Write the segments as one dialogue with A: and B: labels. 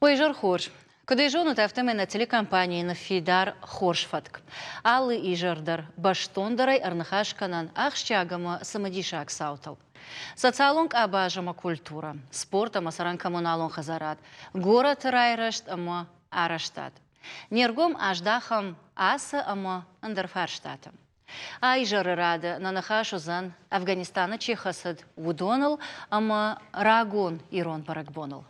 A: Уе зӕр хорз! Куыд ӕй зонут, афтӕмӕй нӕ телекомпанийы ныффидар хорз фӕтк. Алы изӕр дӕр бӕстондӕрӕй ӕрныхас кӕнӕн ахсджиаг ӕмӕ цымыдисаг цаутыл. Социалон къабаз ӕмӕ культурӕ, спорт ӕмӕ цӕрӕн-коммуналон хӕдзарад, горӕты райрӕзт ӕмӕ арӕзтад. Не ргом аздахӕм ацы ӕмӕ ӕндӕр фарстатӕм. А изӕры рады нӕ ныхас уыдзӕн, Афганистаны чи хӕцыд, уыдоныл ӕмӕ рагон ирон бӕрӕгбоныл.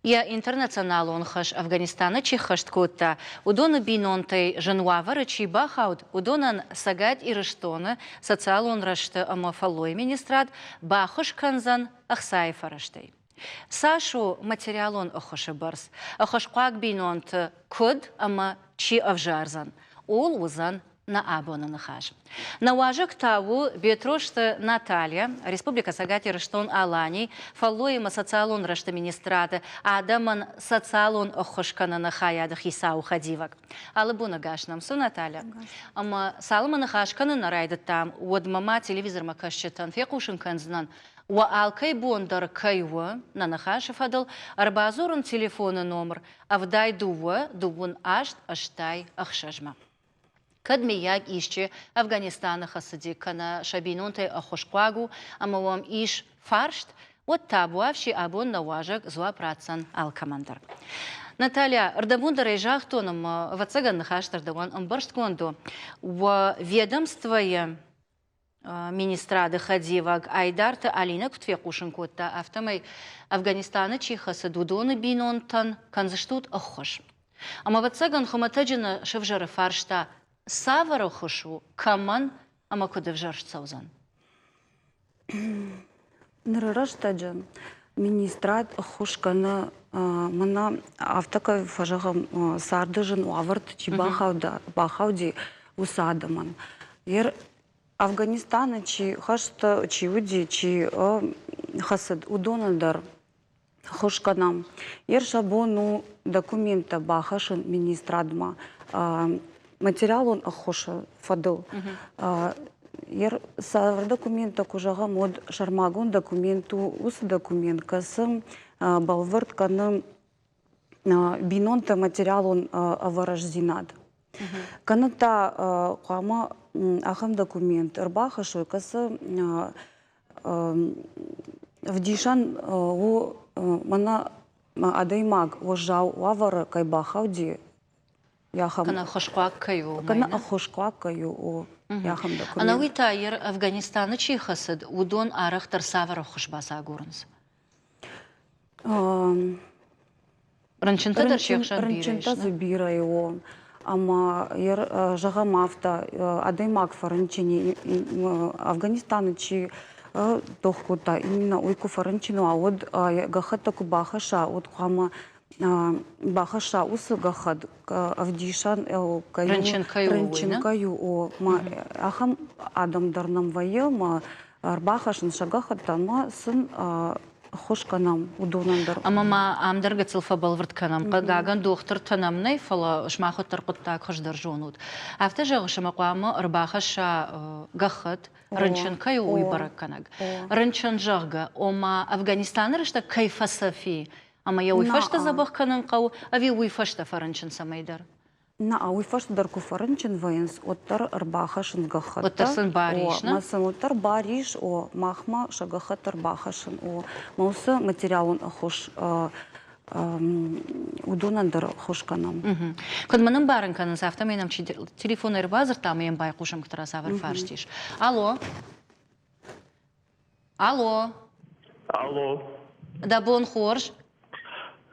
A: Йӕ интернационалон хӕс Афганистаны чи ххӕст кодта, уыдоны бинонтӕй зын уавӕры чи бахауд, уыдонӕн Цӕгат Ирыстоны социалон рӕзты ӕмӕ фӕллойы министрад баххуыс кӕндзӕн ӕхцайы фӕрӕзтӕй. Цас у материалон ӕххуысы бӕрц, ӕххуысхъуаг бинонты куыд ӕмӕ чи ӕвзардзӕн, ууыл уыдзӕн нӕ абоны ныхас. Нӕ уазӕг та у Бетрозты Наталья, Республикӕ Цӕгат Ирыстон-Алани, фӕллойы ӕмӕ социалон рӕзты министрады адӕмӕн социалон ӕххуыс кӕныны хайады хицауы хӕдивӕг. Алы боны гӕс нӕм цу, Наталья. Ӕмӕ цалынмӕ ныхас кӕнын нӕ райдыдтам, уӕдмӕ ма телевизормӕ кӕсджытӕн фехъусын кӕндзынӕн, уӕ алкӕй бон дӕр кӕй у нӕ ныхасы фӕдыл ӕрбадзурын телефоны номыр 72 28 86-мӕ. Кӕд, мыййаг, исчи Афганистаны хӕцыди кӕнӕ сӕ бинонтӕй ӕххуысхъуаг у ӕмӕ уӕм ис фарст, уӕд табуафси абон нӕ уазӕг дзуапп ратдзӕн алкӕмӕн дӕр. Наталья, ӕрдӕбон дӕр ӕй загътон ӕмӕ, ӕвӕццӕгӕн, ныхас дӕр дӕуӕн ӕмбӕрстгонд у. Уӕ ведомствойы министрады хӕдивӕг Айдарты Алинӕ куыд фехъусын кодта, афтӕмӕй Афганистаны чи хӕцыд, уыдоны бинонтӕн кӕндзыстут ӕххуыс. Ӕмӕ, ӕвӕццӕгӕн, хуымӕтӕджы нӕ сӕвзӕры фарста, цавӕр ӕххуыс у, кӕмӕн ӕмӕ куыд ӕвзӕрст цӕудзӕн?
B: Ныры рӕстӕджы министрад ӕххуыс кӕны мӕнӕ афтӕ кӕй фӕзӕгъӕм, царды зын уавӕрты чи бахауди, уыцы адӕмӕн. Афганистаны чи хӕсты чи уыди, чи хӕцыд, уыдонӕн дӕр ӕххуыс кӕнӕм. Йер сӕ бон у документтӕ бахӕссын министрадмӕ материалон ӕххуысы фӕдыл. Йер цавӕр документтӕ куы зӕгъӕм, уӕд сӕрмагонд документ у уыцы документ, кӕцы бӕлвырд кӕны бинонты материалон ӕвӕрӕздзинад. Кӕнӕ та хъуамӕ ахӕм документ ӕрбахӕссой, кӕцы ӕвдисӕн у мӕнӕ адӕймаг уӕззау уавӕры кӕй бахауди, ахӕм.
A: Кӕнӕ ӕххуысхъуаг кӕй у.
B: Кӕнӕ ӕххуысхъуаг кӕй у, ахӕм документ.
A: Ӕнӕуи та йер Афганистаны чи хӕцыд, уыдон арӕхдӕр цавӕр ӕххуыс бацагурынц? Рынчынтӕ дӕр се хсӕн бирӕ ис.
B: Рынчынтӕ дзы бирӕ у. Ӕмӕ зӕгъӕм афтӕ, адӕймаг фӕрынчын Афганистаны чи тох кодта, именно уый куы фӕрынчын уа, уӕд гӕххӕттӕ куы бахӕсса, уӕд хъуамӕ бахӕсса уыцы гӕххӕтт ӕвдисӕн кӕй
A: у,
B: рынчын кӕй у, ахӕм адӕм дӕр нӕм вӕййы, ӕмӕ ӕрбахӕссынц сӕ гӕххӕттӕ ӕмӕ сын ӕххуыс кӕнӕм уыдонӕн дӕр.
A: Ӕмӕ ма ам дӕр гыццыл фӕбӕлвырд кӕнӕм. Хъыгагӕн, дохтыртӕ нӕм нӕй, фӕлӕ сымах уӕддӕр хъуыддаг хуыздӕр зонут. Афтӕ зӕгъыс, ӕмӕ хъуамӕ ӕрбахӕсса гӕххӕтт, рынчын кӕй у, уый бӕрӕггӕнӕг. Рынчын, зӕгъгӕ, ома Афганистаны рӕстӕг кӕй фӕцӕф и, ӕмӕ йӕ уый фӕстӕ дзӕбӕх кӕнын хъӕуы, ӕви уый фӕстӕ фӕрынчын цӕмӕйдӕр?
B: На, уый фӕстӕ дӕр куы фӕрынчын вӕййынц, уӕддӕр ӕрбахӕссынц гӕххӕттӕ.
A: Уӕддӕр сын бар ис,
B: нӕ? сын уӕддӕр бар ис, о, махмӕ сӕ гӕххӕтт ӕрбахӕссын, о, мӕ уыцы материалон ӕххуыс уыдонӕн дӕр ӕххуыс кӕнӕм.
A: Куыд мын ӕмбарын кӕнынц, афтӕмӕй нӕм чи телефонӕй ӕрбадзырдта ӕмӕ йӕм байхъусӕм, куыддӕр цавӕр фарст ис. Алло. Алло.
C: Алло.
A: Дӕ бон хорз.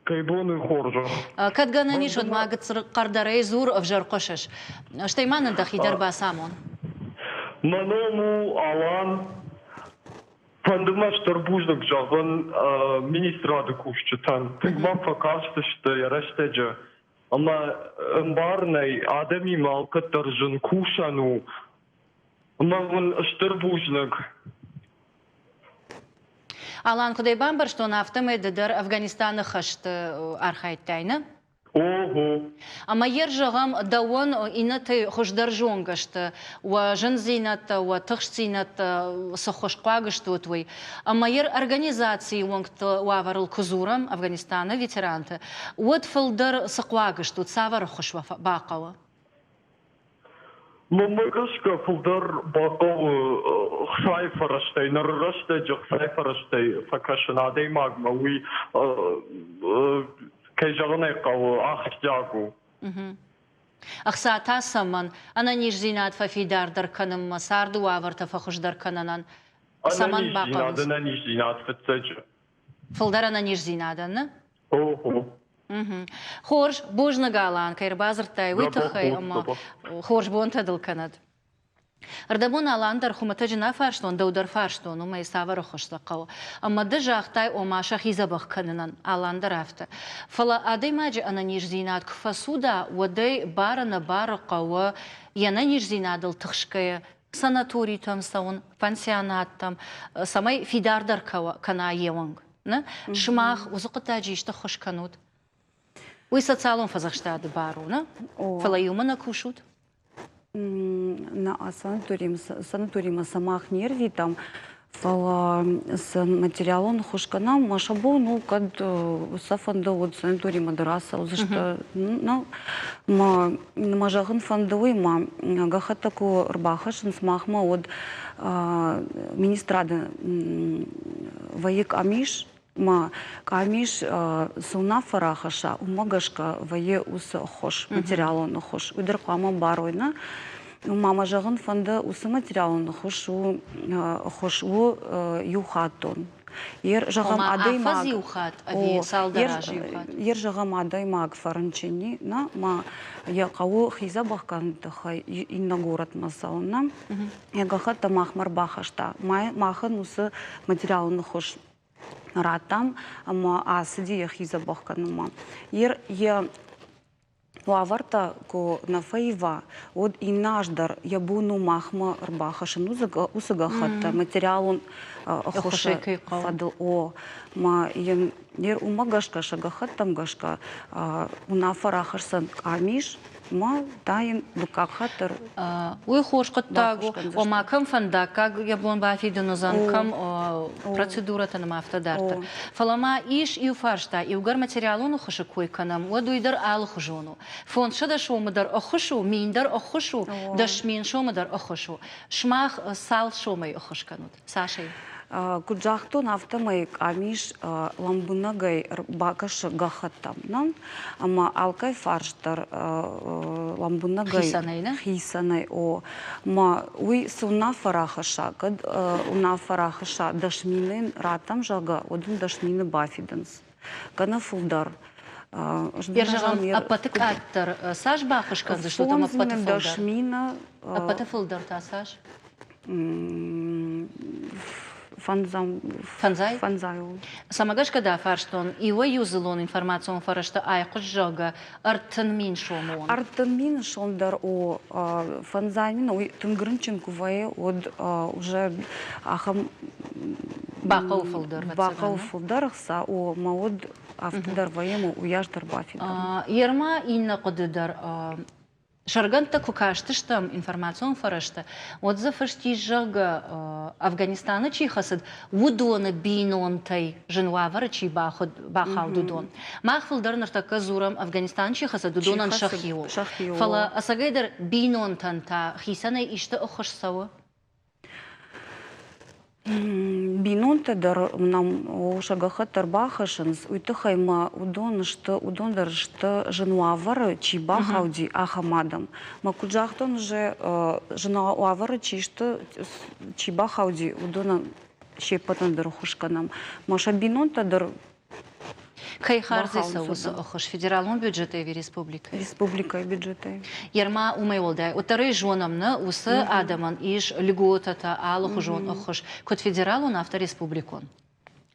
C: Кӕй бон у хорзӕх?
A: Кӕд гӕнӕн ис, уӕд ма гыццыл хъӕрдӕрӕй дзур, ӕвзӕр хъуысыс. Стӕй ма нын дӕхи дӕр бацамон.
C: Мӕ ном у Алан. Фӕнды мӕ стыр бузныг зӕгъын министрады кусджытӕн. Тынг мӕм фӕкастысты йӕ рӕстӕджы. Ӕмӕ ӕмбарынӕй адӕмимӕ алкӕддӕр зын кусӕн у. Ӕмӕ уын стыр бузныг.
A: Алан, куыд ӕй бамбӕрстон, афтӕмӕй ды дӕр Афганистаны хӕсты архайдтай, нӕ?
C: Ого!
A: Ӕмӕ йе зӕгъӕм, дӕуӕн иннӕтӕй хуыздӕр зонгӕ сты уӕ зындзинӕдтӕ, уӕ тыхстдзинӕдтӕ, цы ххуысхъуаг стут, уый. Ӕмӕ йе организацийы уӕнгты уавӕрыл куы дзурӕм, Афганистаны ветеранты, уӕд фылдӕр цы хъуаг стут, цавӕр ӕххуыс уӕ бахъӕуы?
C: Мӕнмӕ гӕсгӕ фылдӕр бахъӕуы хцайы фӕрӕзтӕй, ныры рӕстӕджы хцайы фӕрӕзтӕй фӕкӕсын адӕймагмӕ, уый, кӕй зӕгъын ӕй хъӕуы, ахсджиаг у.
A: Ӕхца та цӕмӕн? Ӕнӕниздзинад фӕфидардӕр кӕнынмӕ, царды уавӕртӕ фӕхуыздӕр кӕнынӕн цӕмӕн бахъӕуынц?
C: Ӕнӕниздзинад фыццаджы.
A: Фылдӕр ӕнӕниздзинадӕн, нӕ?
C: О-о.
A: Хорз, бузныг, Алан, кӕй ӕрбадзырдтай, уый тыххӕй ӕмӕ хорз бонтӕ дыл кӕнӕд. Ӕрдӕбон Алан дӕр хуымӕтӕджы нӕ фарстон, дӕу дӕр фарстон, уымӕй цавӕр ӕххуыс дӕ хъӕуы. Ӕмӕ ды загътай, ома сӕхи дзӕбӕх кӕнынӕн, Алан дӕр афтӕ. Фӕлӕ адӕймаджы ӕнӕниздзинад куы фӕцуда, уӕд ӕй бары-нӕбары хъӕуы йе нӕниздзинадыл тыхсгӕйӕ санаторитӕм цӕуын, пансионаттӕм, цӕмӕй фидардӕр кӕна йе уӕнг. Нӕ? Сымах уыцы хъуыддаджы исты ххуыс кӕнут? Уый социалон фӕдзӕхстады бар у, нӕ? Фӕлӕ иумӕ нӕ кусут?
B: Нӕ санаторимӕ сӕ мах не рвитӕм, фӕлӕ сын материалон ӕххуыс кӕнӕм. Мӕ сӕ бон у, кӕд сӕ фӕнды, уӕд санаторимӕ дӕр ацӕудзысты. Мӕ мӕ зӕгъын фӕнды уый, ма гӕххӕттӕ куы ӕрбахӕссынц махмӕ, уӕд министрады вӕййы къамис, ма къамис цы уынаффӕ рахӕсса, уымӕ гӕсгӕ вӕййы уыцы ӕххуыс, материалон ӕххуыс. Уый дӕр хъуамӕ барой, нӕ? Ма мӕ зӕгъын фӕнды, уыцы материалон ӕххуыс у ӕххуыс у иухаттон. Ер зӕгъӕм, адӕймаг
A: иу хатт ӕви цалдӕр азы иу хатт?
B: Ер зӕгъӕм, адӕймаг фӕрынчын и, нӕ, ма йӕ хъӕуы хи дзӕбӕх кӕныны тыххӕй иннӕ горӕтмӕ цӕуын, нӕ? Йӕ гӕххӕттӕ махмӕ ӕрбахаста. Махӕн уыцы материалон ӕххуыс радтам ӕмӕ ацыди йӕхи дзӕбӕх кӕнынмӕ. Йӕ уавӕртӕ куы нӕ фӕива, уӕд иннӕ аз дӕр йӕ бон у махмӕ ӕрбахӕссын уыцы гӕххӕттӕ материалон ӕххуысы фӕдыл. О, ма йын уымӕ гӕсгӕ, сӕ гӕххӕттӕм гӕсгӕ уынаффӕ рахӕсдзӕн къамис, ма та йын дыккаг хатт дӕр
A: Уый хорз хъуыддаг у, ома кӕм фӕндаггаг йӕ бон бафидын уыдзӕн, кӕм процедурӕтӕн ӕмӕ афтӕ дарддӕр. Фӕлӕ ма ис иу фарста, иугӕр материалон ӕххуысы кой кӕнӕм, уӕд уый дӕр алыхуызон у. 500 сомы дӕр ӕххуыс у, 1000 дӕр ӕххуыс у, 10 000 сомы дӕр ӕххуыс у. Сымах цал сомӕй ӕххуыс кӕнут? Цасӕй?
B: Куыд загътон, афтӕмӕй къамис лӕмбынӕгӕй бакӕсы гӕххӕттӕм нӕ? Ӕмӕ алкӕй фарст дӕр лӕмбынӕгӕй
A: хицӕнӕй, нӕ?
B: Хицӕнӕй, о. Ма уый цы уынаффӕ рахӕсса, кӕд уынаффӕ рахӕсса 10 000-ы раттӕм, зӕгъгӕ, уӕд ын 10 000-ы бафидынц. Кӕнӕ фылдӕр.
A: Зӕгъӕм, ӕппӕты къаддӕр цас баххуыс кӕндзыстут ӕмӕ ӕппӕты фылдӕр?
B: 10 000-ы.
A: Ӕппӕты фылдӕр та цас?
B: Фӕндзӕм.
A: Фӕндзай?
B: Фӕндзай у.
A: Цӕмӕ гӕсгӕ дӕ фарстон, иуӕй-иу дзыллон информацион фӕрӕзты айхъуыст, зӕгъгӕ, 30 000 сомы онг.
B: 30 000 сом дӕр у 50 000, уый тынг рынчын куы вӕййы, уӕд уже ахӕм
A: Бахъӕуы фылдӕр.
B: Бахъӕуы фылдӕр ӕхца, о, мӕ уӕд афтӕ дӕр вӕййы, ӕмӕ уыйас дӕр бафидӕм.
A: Ерма иннӕ хъуыды дӕр Сӕргӕндтӕ куы кастыстӕм информацион фӕрӕзты, уӕд дзы фыст ис, зӕгъгӕ, Афганистаны чи хӕцыд, уыдоны бинонтӕй зын уавӕры чи бахауд, уыдон. Мах фылдӕр ныртӕккӕ дзурӕм, Афганистаны чи хӕцыд, уыдонӕн сӕхиуыл. Фӕлӕ ӕцӕгӕйдӕр бинонтӕн та хицӕнӕй исты ӕххуыс цӕуы?
B: Бинонтӕ дӕр нӕм сӕ гӕххӕтт ӕрбахӕссынц, уый тыххӕй ма уыдон сты, уыдон дӕр сты зын уавӕры чи бахауди, ахӕм адӕм. Мӕ куыд загътон уже, зын уавӕры чи сты, чи бахауди, уыдонӕн се ппӕтӕн дӕр ӕххуыс кӕнӕм. Мӕ сӕ бинонтӕ дӕр
A: Кӕй хардзӕй цӕуы уыцы ӕххуыс федералон бюджетӕй ӕви республикӕйы?
B: Республикӕйы бюджетӕй.
A: Ерма уымӕй уӕлдай, уӕддӕр ӕй зонӕм, нӕ уыцы адӕмӕн ис льготӕтӕ, алыхуызон ӕххуыс, куыд федералон, афтӕ республикон.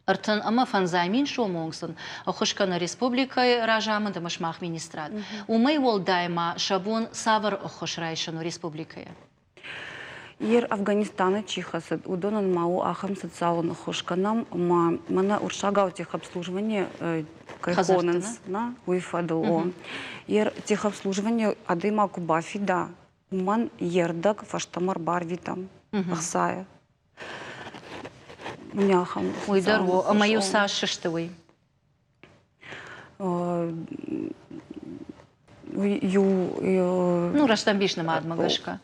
A: 35 000 сомы онг сын ӕххуыс кӕны республикӕйы разамынд ӕмӕ сымах министрад. Уымӕй уӕлдай ма сӕ бон цавӕр ӕххуыс райсын у республикӕйӕ?
B: Ер Афганистаны чи хӕцыд, уыдонӕн ма у ахӕм социалон ӕххуыс кӕнӕм, ӕмӕ мӕнӕ урсагау техобслуживание кӕй хонынц, нӕ, уый фӕдыл. О. Ер техобслуживание адӕймаг куы бафида, уымӕн йе рдӕг фӕстӕмӕ рбарвитӕм ӕхцайӕ. Ахӕм
A: Уый дӕр у. Ӕмӕ-иу цас сысты уый?
B: Иу
A: Ну, рӕстӕмбис нымадмӕ гӕсгӕ.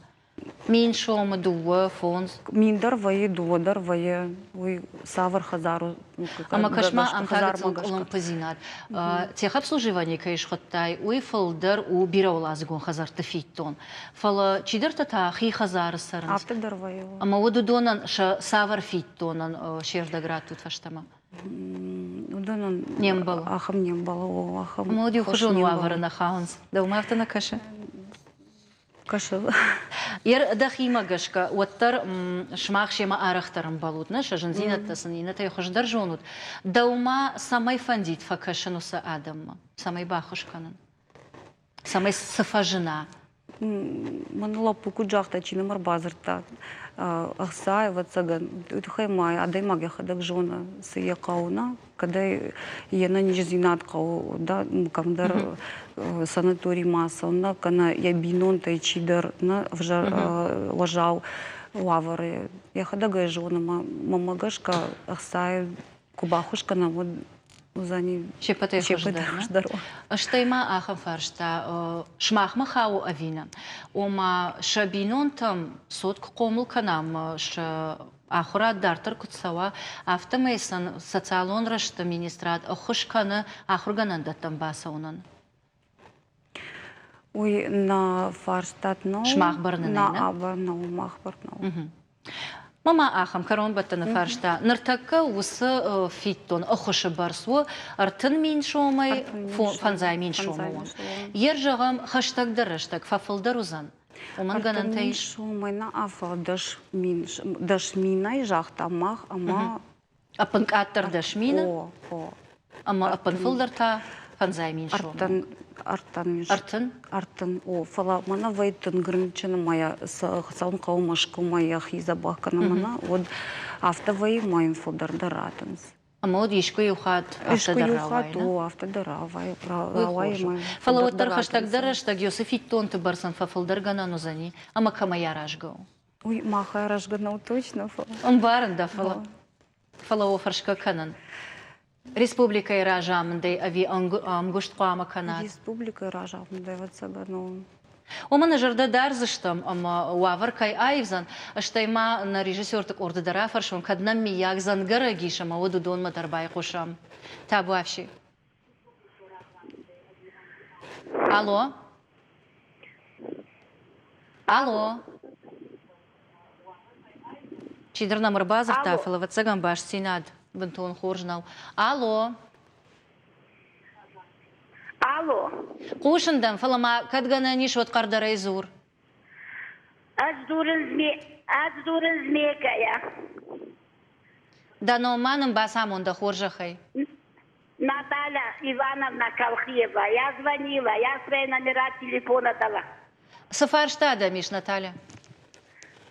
A: Мин сомы, дыууӕ, фондз.
B: Мин дӕр вӕййы, дыууӕ дӕр вӕййы. Уый цавӕр хӕдзар у?
A: Ӕмӕ кӕс-ма, ам та гыццыл къуылымпыдзинад. Техобслуживание кӕй схуыдтай, уый фылдӕр у бирӕуӕладзыгон хӕдзӕртты фиддон. Фӕлӕ чидӕртӕ та хи хӕдзары цӕрынц.
B: Афтӕ дӕр вӕййы.
A: Ӕмӕ уӕд уыдонӕн сӕ цавӕр фиддонӕн се рдӕг раттут фӕстӕмӕ?
B: Уыдонӕн
A: не мбӕлы.
B: Ахӕм не мбӕлы, о, ахӕм.
A: Ӕмӕ уӕд иухуызон уавӕры нӕ хауынц. Дӕумӕ афтӕ нӕ кӕсы?
B: Кӕсы.
A: Дӕхимӕ гӕсгӕ, уӕддӕр сымах семӕ арӕхдӕр ӕмбӕлут, нӕ сӕ зындзинӕдтӕ сын иннӕтӕй хуыздӕр зонут. Дӕумӕ цӕмӕй фӕндид фӕкӕсын уыцы адӕммӕ, цӕмӕй баххуыс кӕнын? Цӕмӕй цы фӕзына?
B: Мӕн лӕппу куыд загъта, чи нӕм ӕрбадзырдта, ӕхца, ӕвӕццӕгӕн, уый тыххӕй ма адӕймаг йӕхӕдӕг зоны, цы йӕ хъӕуы, нӕ? Кӕд ӕй йе нӕниздзинад хъӕуы, да, кӕмдӕр санаториймӕ ацӕуын, нӕ, кӕнӕ йӕ бинонтӕй чидӕр, нӕ, ӕвзӕр уӕззау уавӕры. Йӕхӕдӕг ӕй зоны, мӕнмӕ гӕсгӕ ӕхцайы куы баххуыс кӕнӕм, уӕд уыдзӕни
A: се ппӕтӕй хуыздӕр. Стӕй ма ахӕм фарста, сымахмӕ хауы ӕви нӕ? Ома, сӕ бинонтӕм цот куы хъомыл кӕнӕм, сӕ ахуырад дарддӕр куыд цӕуа, афтӕмӕй сын социалон рӕзты министрад ӕххуыс кӕны ахуыргӕнӕндӕттӕм бацӕуынӕн?
B: Уый нӕ фарстат нӕу.
A: Сымах бӕрны
B: нӕ? Нӕ, мах бӕрны нӕу.
A: Мама ахӕм кӕронбӕттӕны фарста. Ныртӕккӕ уыцы фиддон ӕххуысы бӕрц у 30 000 сомӕй 50 000 сомы онг. Ер зӕгъӕм, хӕстӕгдӕр рӕстӕг фӕфылдӕр уыдзӕн. Уымӕн гӕнӕнтӕ ис?
B: Сомӕй нӕ афӕлӕ 10 000, 10 000-ӕй загътам мах ӕмӕ
A: Ӕппынкъаддӕр 10 000-ы? Ӕмӕ ӕппынфылдӕр та 50 000 сомы?
B: 30 мин.
A: 30?
B: 30, о. Фӕлӕ мӕнӕ вӕййы тынг рынчын ӕмӕ йӕ цӕуын хъӕуы Мӕскуымӕ йӕхи дзӕбӕх кӕнын ӕмӕ уӕд афтӕ вӕййы ӕмӕ йын фылдӕр дӕр раттынц.
A: Ӕмӕ уӕд искуы иу хатт афтӕ дӕр
B: Искуы иу хатт, о, афтӕ дӕр рауайы.
A: Фӕлӕ уӕддӕр хӕстӕгдӕр рӕстӕг Йосы фиддонты бӕрцӕн фӕфылдӕргӕнӕн уыдзӕни ӕмӕ кӕмӕй аразгӕ у?
B: Уый махӕй аразгӕ нӕу точно, фӕлӕ.
A: Ӕмбарын дӕ, фӕлӕ фӕлӕ о фӕрсгӕ кӕнын. Республикӕйы разамындӕй ӕви ӕмгуыст хъуамӕ кӕнат?
B: Республикӕйы разамындӕй, ӕвӕццӕгӕн, у.
A: Уымӕн нӕ зӕрдӕ дардзыстӕм ӕмӕ уавӕр кӕй аивдзӕн, стӕй ма нӕ режиссерты къорды дӕр афӕрсон, кӕд нӕм миййаг дзӕнгӕрӕг ис ӕмӕ уӕд уыдонмӕ дӕр байхъусӕм. Табуафси. Алло? Алло? Чидӕр нӕм ӕрбадзырдта, фӕлӕ, ӕвӕццӕгӕн, бастдзинад бынтон хорз нӕу. Алло?
D: Алло.
A: Хъусын дӕм, фӕлӕ ма кӕд гӕнӕн ис, уӕд хъӕрдӕрӕй дзур.
D: Ӕз дзурын, ӕз дзурын Змейкӕйӕ.
A: Дӕ ном ма нын бацамон дӕ хорзӕхӕй.
D: Наталья Ивановна Колхиева. Я звонила, я свои номера телефона дала.
A: Цы фарста дӕм ис, Наталья?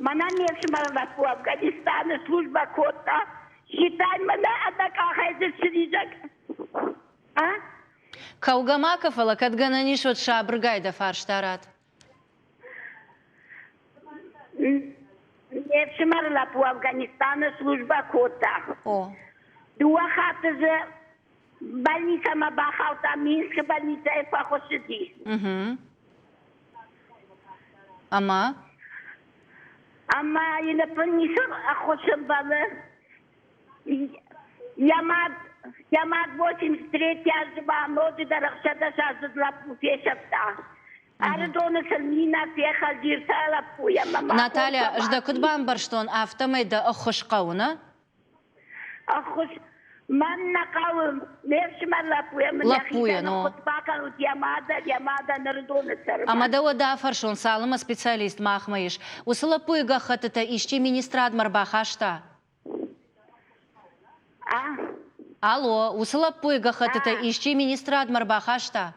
D: Мӕнӕн ме фсымӕр лӕппу Афганистаны службӕ кодта. Считай, мӕнӕ ӕнӕкъахӕй дзы сризӕг. А?
A: Кӕугӕ ма кӕ, фӕлӕ кӕд гӕнӕн ис, уӕд сабыргай дӕ фарста ратт.
D: Ме фсымӕр лӕппу Афганистаны службӕ кодта.
A: О.
D: Дыууӕ хатты дзы больницӕмӕ бахаудта, Минскы больницӕйы фӕхуыссыди.
A: Ӕмӕ?
D: Ӕмӕ йын ӕппын ницы ӕххуыс ӕмбӕлы. Йӕ мад, йӕ мад 83 азы ма ноджыдӕр 16-аздзыд лӕппу фесӕфта. Ӕрыдоны сын Нина фехӕлди ртӕ лӕппуйӕ ӕмӕ ма
A: Наталья, ӕз дӕ куыд бамбӕрстон, афтӕмӕй дӕ ӕххуыс хъӕуы, нӕ?
D: Ӕххуыс мӕн нӕ хъӕуы, ме фсымӕр лӕппуйӕн мын
A: Лӕппуйӕн, о.
D: ӕххуыс бакӕнут йӕ мадӕн, йӕ мадӕн Ӕрыдоны цӕры.
A: Ӕмӕ дӕ уӕдӕ афӕрсон, цалынмӕ специалист махмӕ ис, уыцы лӕппуйы гӕххӕттытӕ исчи министрадмӕ ӕрбахаста?
D: А?
A: Алло, уыцы лӕппуйы гӕххӕттытӕ исчи министрадмӕ ӕрбахаста?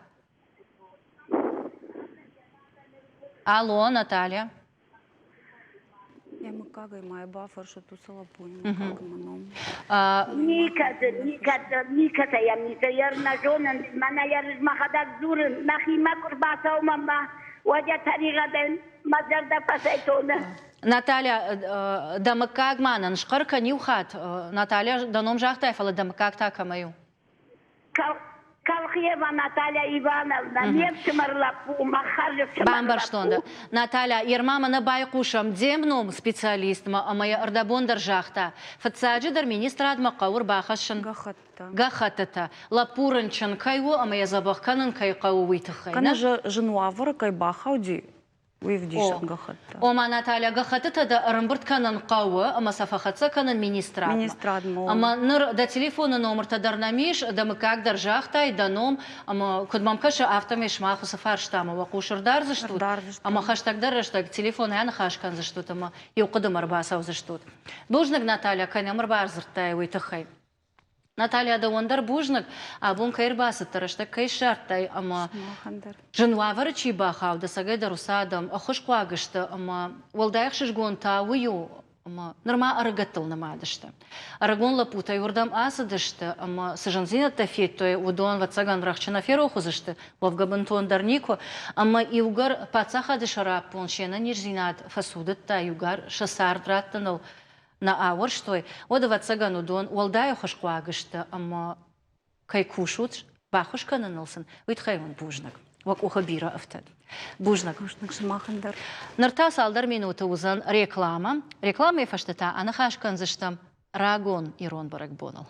A: Алло, Наталья.
B: Мыггагӕй ма йӕ бафӕрсут уыцы лӕппуйы мыггаг ӕмӕ ном.
D: Никӕд, никӕд, никӕцӕй йӕм ницы йӕ нӕ зонын, мӕнӕ йӕ мӕхӕдӕг дзурын, нӕхимӕ куы рбацӕуы мӕнмӕ, уӕд йӕ тӕригъӕдӕн мӕ зӕрдӕ фӕцӕйтоны.
A: Наталья, дӕ мыггаг ма нын схъӕр кӕн иу хатт. Наталья, дӕ ном загътай, фӕлӕ дӕ мыггаг та кӕмӕй у?
D: Колхиева Наталья Ивановна, не фсымӕр лӕппу, мӕ хӕрзӕфсымӕр
A: Бамбӕрстон дӕ. Наталья, ерма мӕнӕ байхъусӕм де мном специалистмӕ ӕмӕ йӕ ӕрдӕбон дӕр загъта. Фыццаджыдӕр министрадмӕ хъӕуы рбахӕссын
B: гӕххӕттытӕ.
A: Гӕххӕттытӕ. Лӕппу рынчын кӕй у ӕмӕ йӕ дзӕбӕх кӕнын кӕй хъӕуы, уый тыххӕй.
B: Кӕнӕ зын уавӕры кӕй бахауди, уый ӕвдисӕн гӕххӕттӕ.
A: Ома, Наталья, гӕххӕттытӕ дӕ ӕрӕмбырд кӕнын хъӕуы ӕмӕ сӕ фӕхӕццӕ кӕнын министрадмӕ.
B: Министрадмӕ.
A: Ӕмӕ ныр дӕ телефоны номыртӕ дӕр нӕм ис, дӕ мыггаг дӕр загътай, дӕ ном, ӕмӕ куыд мӕм кӕсы, афтӕмӕй сымах уыцы фарстамӕ уӕ хъус ӕрдардзыстут, ӕмӕ хӕстӕгдӕр рӕстӕг телефонӕй аныхас кӕндзыстут ӕмӕ иу хъуыдымӕ ӕрбацӕудзыстут. Бузныг, Наталья, кӕй нӕм ӕрбардзырдтай, уый тыххӕй. Наталья, дӕуӕн дӕр бузныг, абон кӕй ӕрбацыдтӕ, рӕстӕг кӕй ссардтай ӕмӕ зын уавӕры чи бахауд, ӕцӕгӕйдӕр уыцы адӕм ӕххуысхъуаг сты ӕмӕ уӕлдай ӕхсызгон та уый у, ӕмӕ нырма ӕрыгӕттыл нымад сты. Ӕрыгон лӕппутӕ уырдӕм ацыдысты ӕмӕ цы зындзинӕдтӕ федтой, уыдон, ӕвӕццӕгӕн, рӕхджы нӕ ферох уыдзысты, уӕвгӕ бынтондӕр никуы. Ӕмӕ иугӕр паддзахады сӕраппонд се нӕниздзинад фӕцудыдта, иугӕр сӕ цард раттыныл нӕ ауӕрстой, уӕд, ӕвӕццӕгӕн, уыдон уӕлдай ӕххуысхъуаг сты ӕмӕ кӕй кусут, баххуыс кӕныныл сын, уый тыххӕй уын бузныг. Уӕ къухы бирӕ ӕфтӕд. Бузныг.
B: Бузныг сымахӕн дӕр.
A: Ныр та цалдӕр минуты уыдзӕн рекламӕ. Рекламӕйы фӕстӕ та аныхас кӕндзыстӕм рагон ирон бӕрӕгбоныл.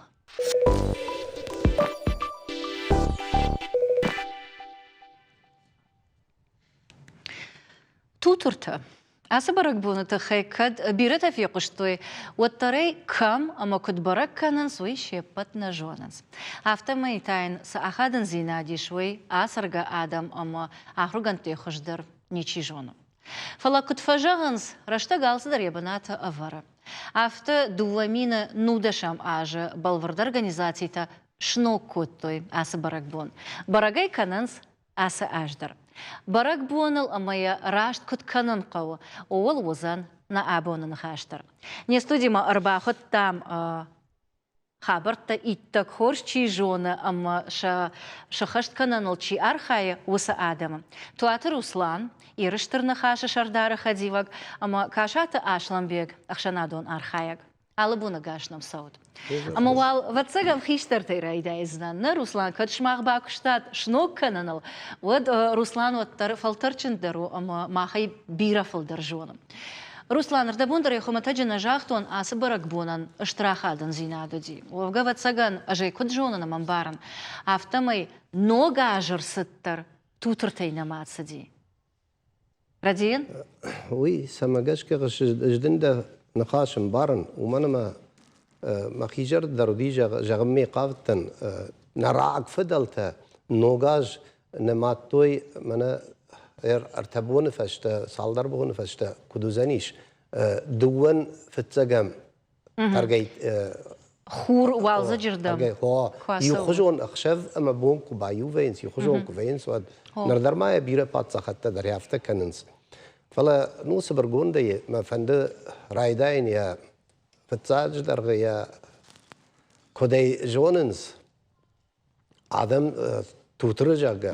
A: Тутыртӕ. Ацы бӕрӕгбоны тыххӕй кӕд бирӕтӕ фехъуыстой, уӕддӕр ӕй кӕм ӕмӕ куыд бӕрӕг кӕнынц, уый се ппӕт нӕ зонынц. Афтӕмӕй та йын цы ахадындзинад ис, уый ацӕргӕ адӕм ӕмӕ ахуыргӕндтӕй хуыздӕр ничи зоны. Фӕлӕ куыд фӕзӕгъынц, рӕстӕг алцыдӕр йӕ бынаты ӕвӕры. Афтӕ 2010 азы бӕлвырд организацитӕ сног кодтой ацы бӕрӕгбон. Бӕрӕг ӕй кӕнынц ацы аз дӕр. Бӕрӕгбоныл ӕмӕ йӕ раст куыд кӕнын хъӕуы, ууыл уыдзӕн нӕ абоны ныхас дӕр. Не студимӕ ӕрбахуыдтам хабӕрттӕ иттӕг хорз чи зоны ӕмӕ сӕ сыххӕст кӕныныл чи архайы, уыцы адӕмы. Туаты Руслан, Иры Стыр Ныхасы сӕрдары хӕдивӕг ӕмӕ Касаты Аслӕнбег, ӕхсӕнадон архайӕг. Алы боны гас нӕм цӕут. Ӕмӕ уал, ӕвӕццӕгӕн, хистӕртӕй райдайдзынӕн. Нӕ, Руслан, кӕд сымах бакуыстат сног кӕныныл, уӕд Руслан уӕддӕр фӕлтӕрджындӕр у ӕмӕ махӕй бирӕ фылдӕр зоны. Руслан, ӕрдӕбон дӕр ӕй хуымӕтӕджы нӕ загътон, ацы бӕрӕгбонӕн стыр ахадындзинад уыди. Уӕвгӕ, ӕвӕццӕгӕн, ӕз ӕй куыд зонын ӕмӕ ӕмбарын, афтӕмӕй ног азы рцыд дӕр тутыртӕй нӕма цыди. Рӕдийын?
E: Уый цӕмӕ гӕсгӕ ӕз дын дӕ ныхас ӕмбарын, уымӕн ӕмӕ мӕхи зӕрды дӕр уыди, зӕгъынмӕ хъавыдтӕн, нӕ рагфыдӕлтӕ Ног аз нымадтой мӕнӕ ӕртӕ боны фӕстӕ, цалдӕр боны фӕстӕ куыд уыдзӕнис, дыууӕн фыццӕгӕм тӕргай
A: Хур уалдзӕджы рдӕм
E: Иухуызон ӕхсӕв ӕмӕ бон куы баиу вӕййынц, иухуызон куы вӕййынц, уӕд ныр дӕр ма йӕ бирӕ паддзахӕдтӕ дӕр афтӕ кӕнынц. Фӕлӕ ну цыбыргондӕй мӕ фӕнды райдайын йӕ фыццаджыдӕр йӕ куыдӕй зонынц адӕм тутыры, зӕгъгӕ,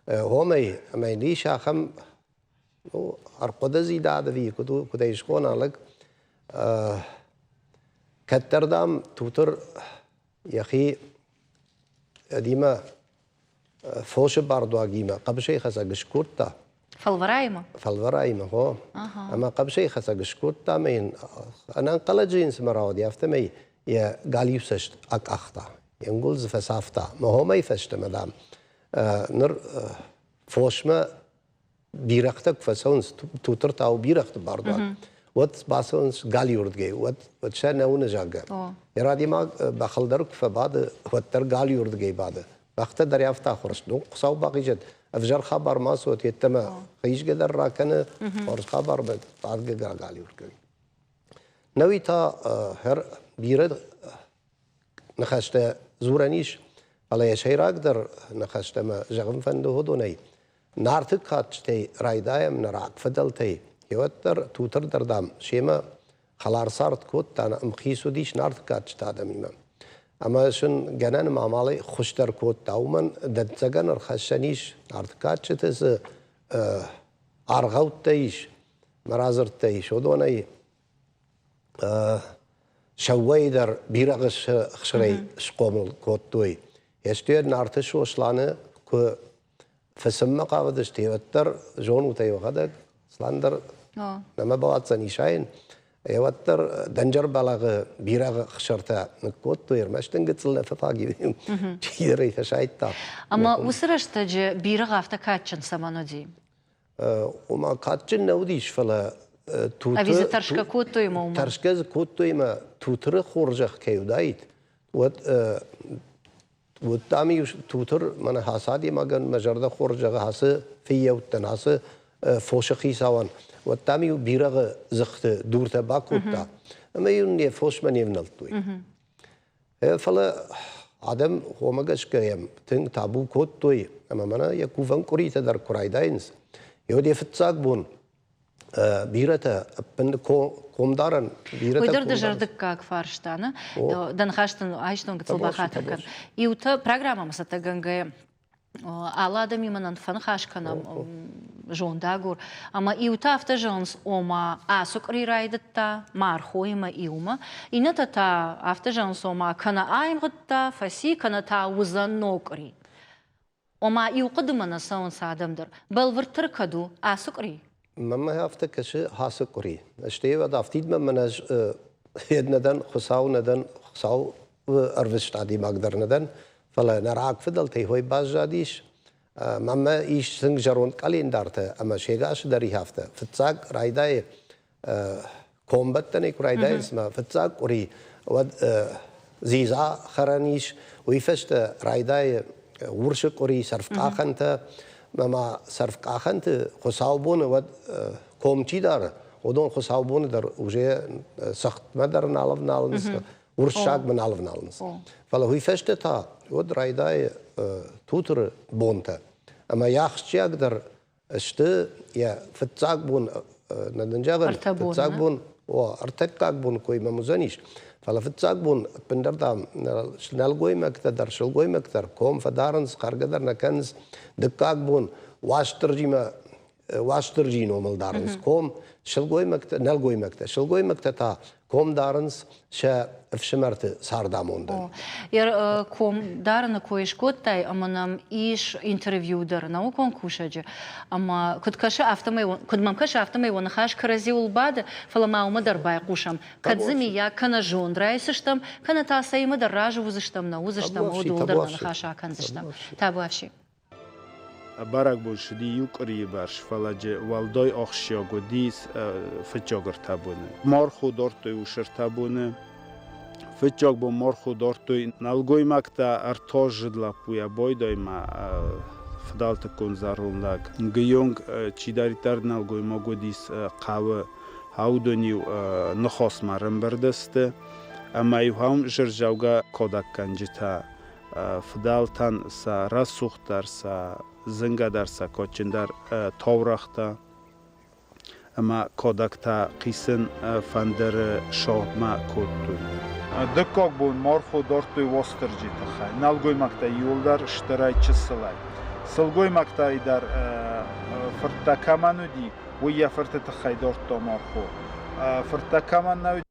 E: уомӕй ӕмӕ йын ис ахӕм ну, ӕрхъуыдыдзинад ӕви куыд, куыд ӕй схона лӕг. Кӕддӕр, дам, тутыр йӕхи Эдимӕ фосы бардуагимӕ хъӕбысӕйхӕцӕг скодта.
A: Фӕлвӕраимӕ?
E: Фӕлвӕраимӕ, хо. Ӕмӕ хъӕбысӕйхӕцӕг скодта ӕмӕ йын ӕнӕнхъӕлӕджы йын цыма рауади, афтӕмӕй йӕ галиу цӕст акъахта. Йе нгуылдз фӕцавта. Мӕ хомӕй фӕстӕмӕ, дам, ныр фосмӕ бирӕгътӕ куы фӕцӕуынц, тутыртау бирӕгъты бардуаг, уӕд бацӕуынц галиуырдгӕй, уӕд, уӕд сӕ нӕ уыны, зӕгъгӕ. Йӕ радимаг бӕхыл дӕр куы фӕбады, уӕддӕр галиуырдыгӕй бады. Бӕхтӕ дӕр афтӕ ахуыр сты. Ну, Хуыцау бахизӕд, ӕвзӕр хабар ма цот, йеддӕмӕ хизгӕ дӕр ракӕны, хорз хабар бадгӕ галиуырдыгӕй. Науи та хӕр бирӕ ныхӕстӕ дзурӕн ис, фӕлӕ йӕ сӕйрагдӕр ныхӕстӕ мӕ зӕгъын фӕнды уыдонӕй. Нарты кадджытӕй райдайӕм нӕ рагфыдӕлтӕй, уӕддӕр Тутыр дӕр, дам, семӕ. Хӕлар цард кодта, ӕмхиц уыдис Нарты кадджыты адӕмимӕ. Ӕмӕ сын гӕнӕн ӕмӕ амалӕй хуыздӕр кодта. Уымӕн дӕнцӕгӕн ӕрхӕссӕн ис, Нарты кадджыты цы аргъӕуттӕ ис, мӕ радзырдтӕ ис, уыдонӕй Сӕууайы дӕр бирӕгъы хсырӕй схъомыл кодтой. Естуе Нарты Сосланы куы фысыммӕ хъавыдысты, уӕддӕр зонут ӕй уӕхӕдӕг, Слан дӕр нӕма бауадздзӕн исайын, уӕддӕр дӕнджер бӕлӕгъы бирӕгъы хсыртӕ ныккодтой, ӕрмӕст ын гыццыл нӕ фӕфаг чидӕр ӕй фӕсайдта.
A: Ӕмӕ уыцы рӕстӕджы бирӕгъ афтӕ кадджын цӕмӕн уыди?
E: Ома кадджын нӕ уыдис, фӕлӕ
A: Тутыр... Ӕви дзы тӕрсгӕ кодтой ӕмӕ уымӕн?
E: Тӕрсгӕ дзы кодтой ӕмӕ Тутыры хорзӕх кӕй уыдаид, уӕд уыдтам-иу Тутыр мӕнӕ ацы адӕймагӕн мӕ зӕрдӕ хорз зӕгъы ацы фыййӕуттӕн, ацы фосы хицауӕн, уӕд дам-иу бирӕгъы дзыхты дуртӕ бакодта ӕмӕ-иу не фосмӕ не внӕлдтой. Фӕлӕ адӕм уомӕ гӕсгӕ йӕм тынг табу кодтой ӕмӕ мӕнӕ йӕ кувӕн къуыритӕ дӕр куы райдайынц, уӕд йӕ фыццаг бон бирӕтӕ ӕппын комдарӕн бирӕтӕ
A: Уый дӕр дызӕрдыггаг фарста, нӕ? Дӕ ныхас дын айстон гыццыл бахатыр кӕн. Иутӕ программӕмӕ цӕттӕгӕнгӕйӕ алы адӕмимӕ нын фӕныхас кӕнӕм зондагур. Ӕмӕ иутӕ афтӕ зӕгъынц, ома ацы къуыри райдыдта мархоимӕ иумӕ, иннӕтӕ та афтӕ зӕгъынц, ома кӕнӕ аивгъуыдта, фӕци, кӕнӕ та уыдзӕн ног къуыри. Ома иу хъуыдымӕ нӕ цӕуынц адӕм дӕр. Бӕлвырддӕр кӕд у ацы къуыри?
E: Мӕнмӕ афтӕ кӕсы ацы къуыри. Стӕй уӕд афтидмӕ мӕн ӕз нӕ дӕн, Хуыцау нӕ дӕн, Хуыцау ӕрвыст адӕймаг дӕр нӕ дӕн, фӕлӕ нӕ рагфыдӕлтӕй хой баззадис. Мӕнмӕ ис тынг зӕронд къӕлиндартӕ ӕмӕ сегасы дӕр их афтӕ. Фыццаг райдайы комбӕттӕнӕй куы райдайынц мӕ фыццаг къуыри, уӕд дзидза хӕрӕн ис, уый фӕстӕ райдайы урсы къуыри, сӕрфкъахӕнтӕ, ӕмӕ сӕрфкъахӕнты хуыцаубоны уӕд ком чи дары, уыдон хуыцаубоны дӕр уже цӕхтмӕ дӕр нал ӕвналынц, урссагмӕ нал ӕвналынц. Фӕлӕ уый фӕстӕ та уӕд райдайы тутыры бонтӕ. Ӕмӕ йӕ ахсджиагдӕр сты йӕ фыццаг бон, нӕ дын зӕгъын, фыццаг бон, о, ӕртыккаг бон кой мӕм уыдзӕнис, фӕлӕ фыццаг бон ӕппындӕр, дам, нӕлгоймӕгтӕ дӕр, сылгоймӕгтӕ дӕр ком фӕдарынц, хӕргӕ дӕр нӕ кӕнынц. Дыккаг бон Уастырджимӕ Уастырджийы номыл дарынц ком, сылгоймӕгтӕ, нӕлгоймӕгтӕ. Сылгоймӕгтӕ та ком дарынц сӕ ӕфсымӕрты цардамондӕн.
A: Ком дарыны кой скодтай, ӕмӕ нӕм ис интервью дӕр наукон кусӕджы. Ӕмӕ куыд кӕсы, афтӕмӕй, куыд мӕм кӕсы, афтӕмӕй уӕ ныхас кӕрӕдзиуыл бады, фӕлӕ ма уымӕ дӕр байхъусӕм. Кӕд дзы миййаг кӕнӕ зонд райсдзыстӕм, кӕнӕ та цӕимӕ дӕр разы уыдзыстӕм, нӕ уыдзыстӕм, уӕд ууыл дӕр нӕ ныхас акӕндзыстӕм. Табуафси.
F: Бӕрӕгбон цыди иу къуырийы бӕрц, фӕлӕ джы уӕлдай ахсджиаг уыди фыццаг ӕртӕ боны. Мархо дардтой уыцы ӕртӕ боны. Фыццаг бон мархо дардтой нӕлгоймӕгтӕ ӕртӕаздзыд лӕппуйӕ байдаймӕ фыдӕлтыккон зӕронд лӕг. Гыйонг чидӕриддӕр нӕлгоймаг уыдис хъӕуы, уыдон-иу ныхасмӕ ӕрӕмбырд сты ӕмӕ-иу ахӕм зырзӕугӕ кадӕггӕнджытӕ фыдӕлтӕн сӕ рӕсугъддӕр, сӕ зынгӕдӕр, сӕ кадджындӕр таурӕгътӕ ӕмӕ кадӕгтӕ хъисын фӕндыры сагъдмӕ кодтой. Дыккаг бон мархо дардтой Уастырджийы тыххӕй. Нӕлгоймӕгтӕ иууылдӕр стырӕй чысылӕй. Сылгоймӕгтӕй дӕр фырттӕ кӕмӕн уыди, уый йӕ фырты тыххӕй дардта мархо. Фырттӕ кӕмӕн нӕ уыди,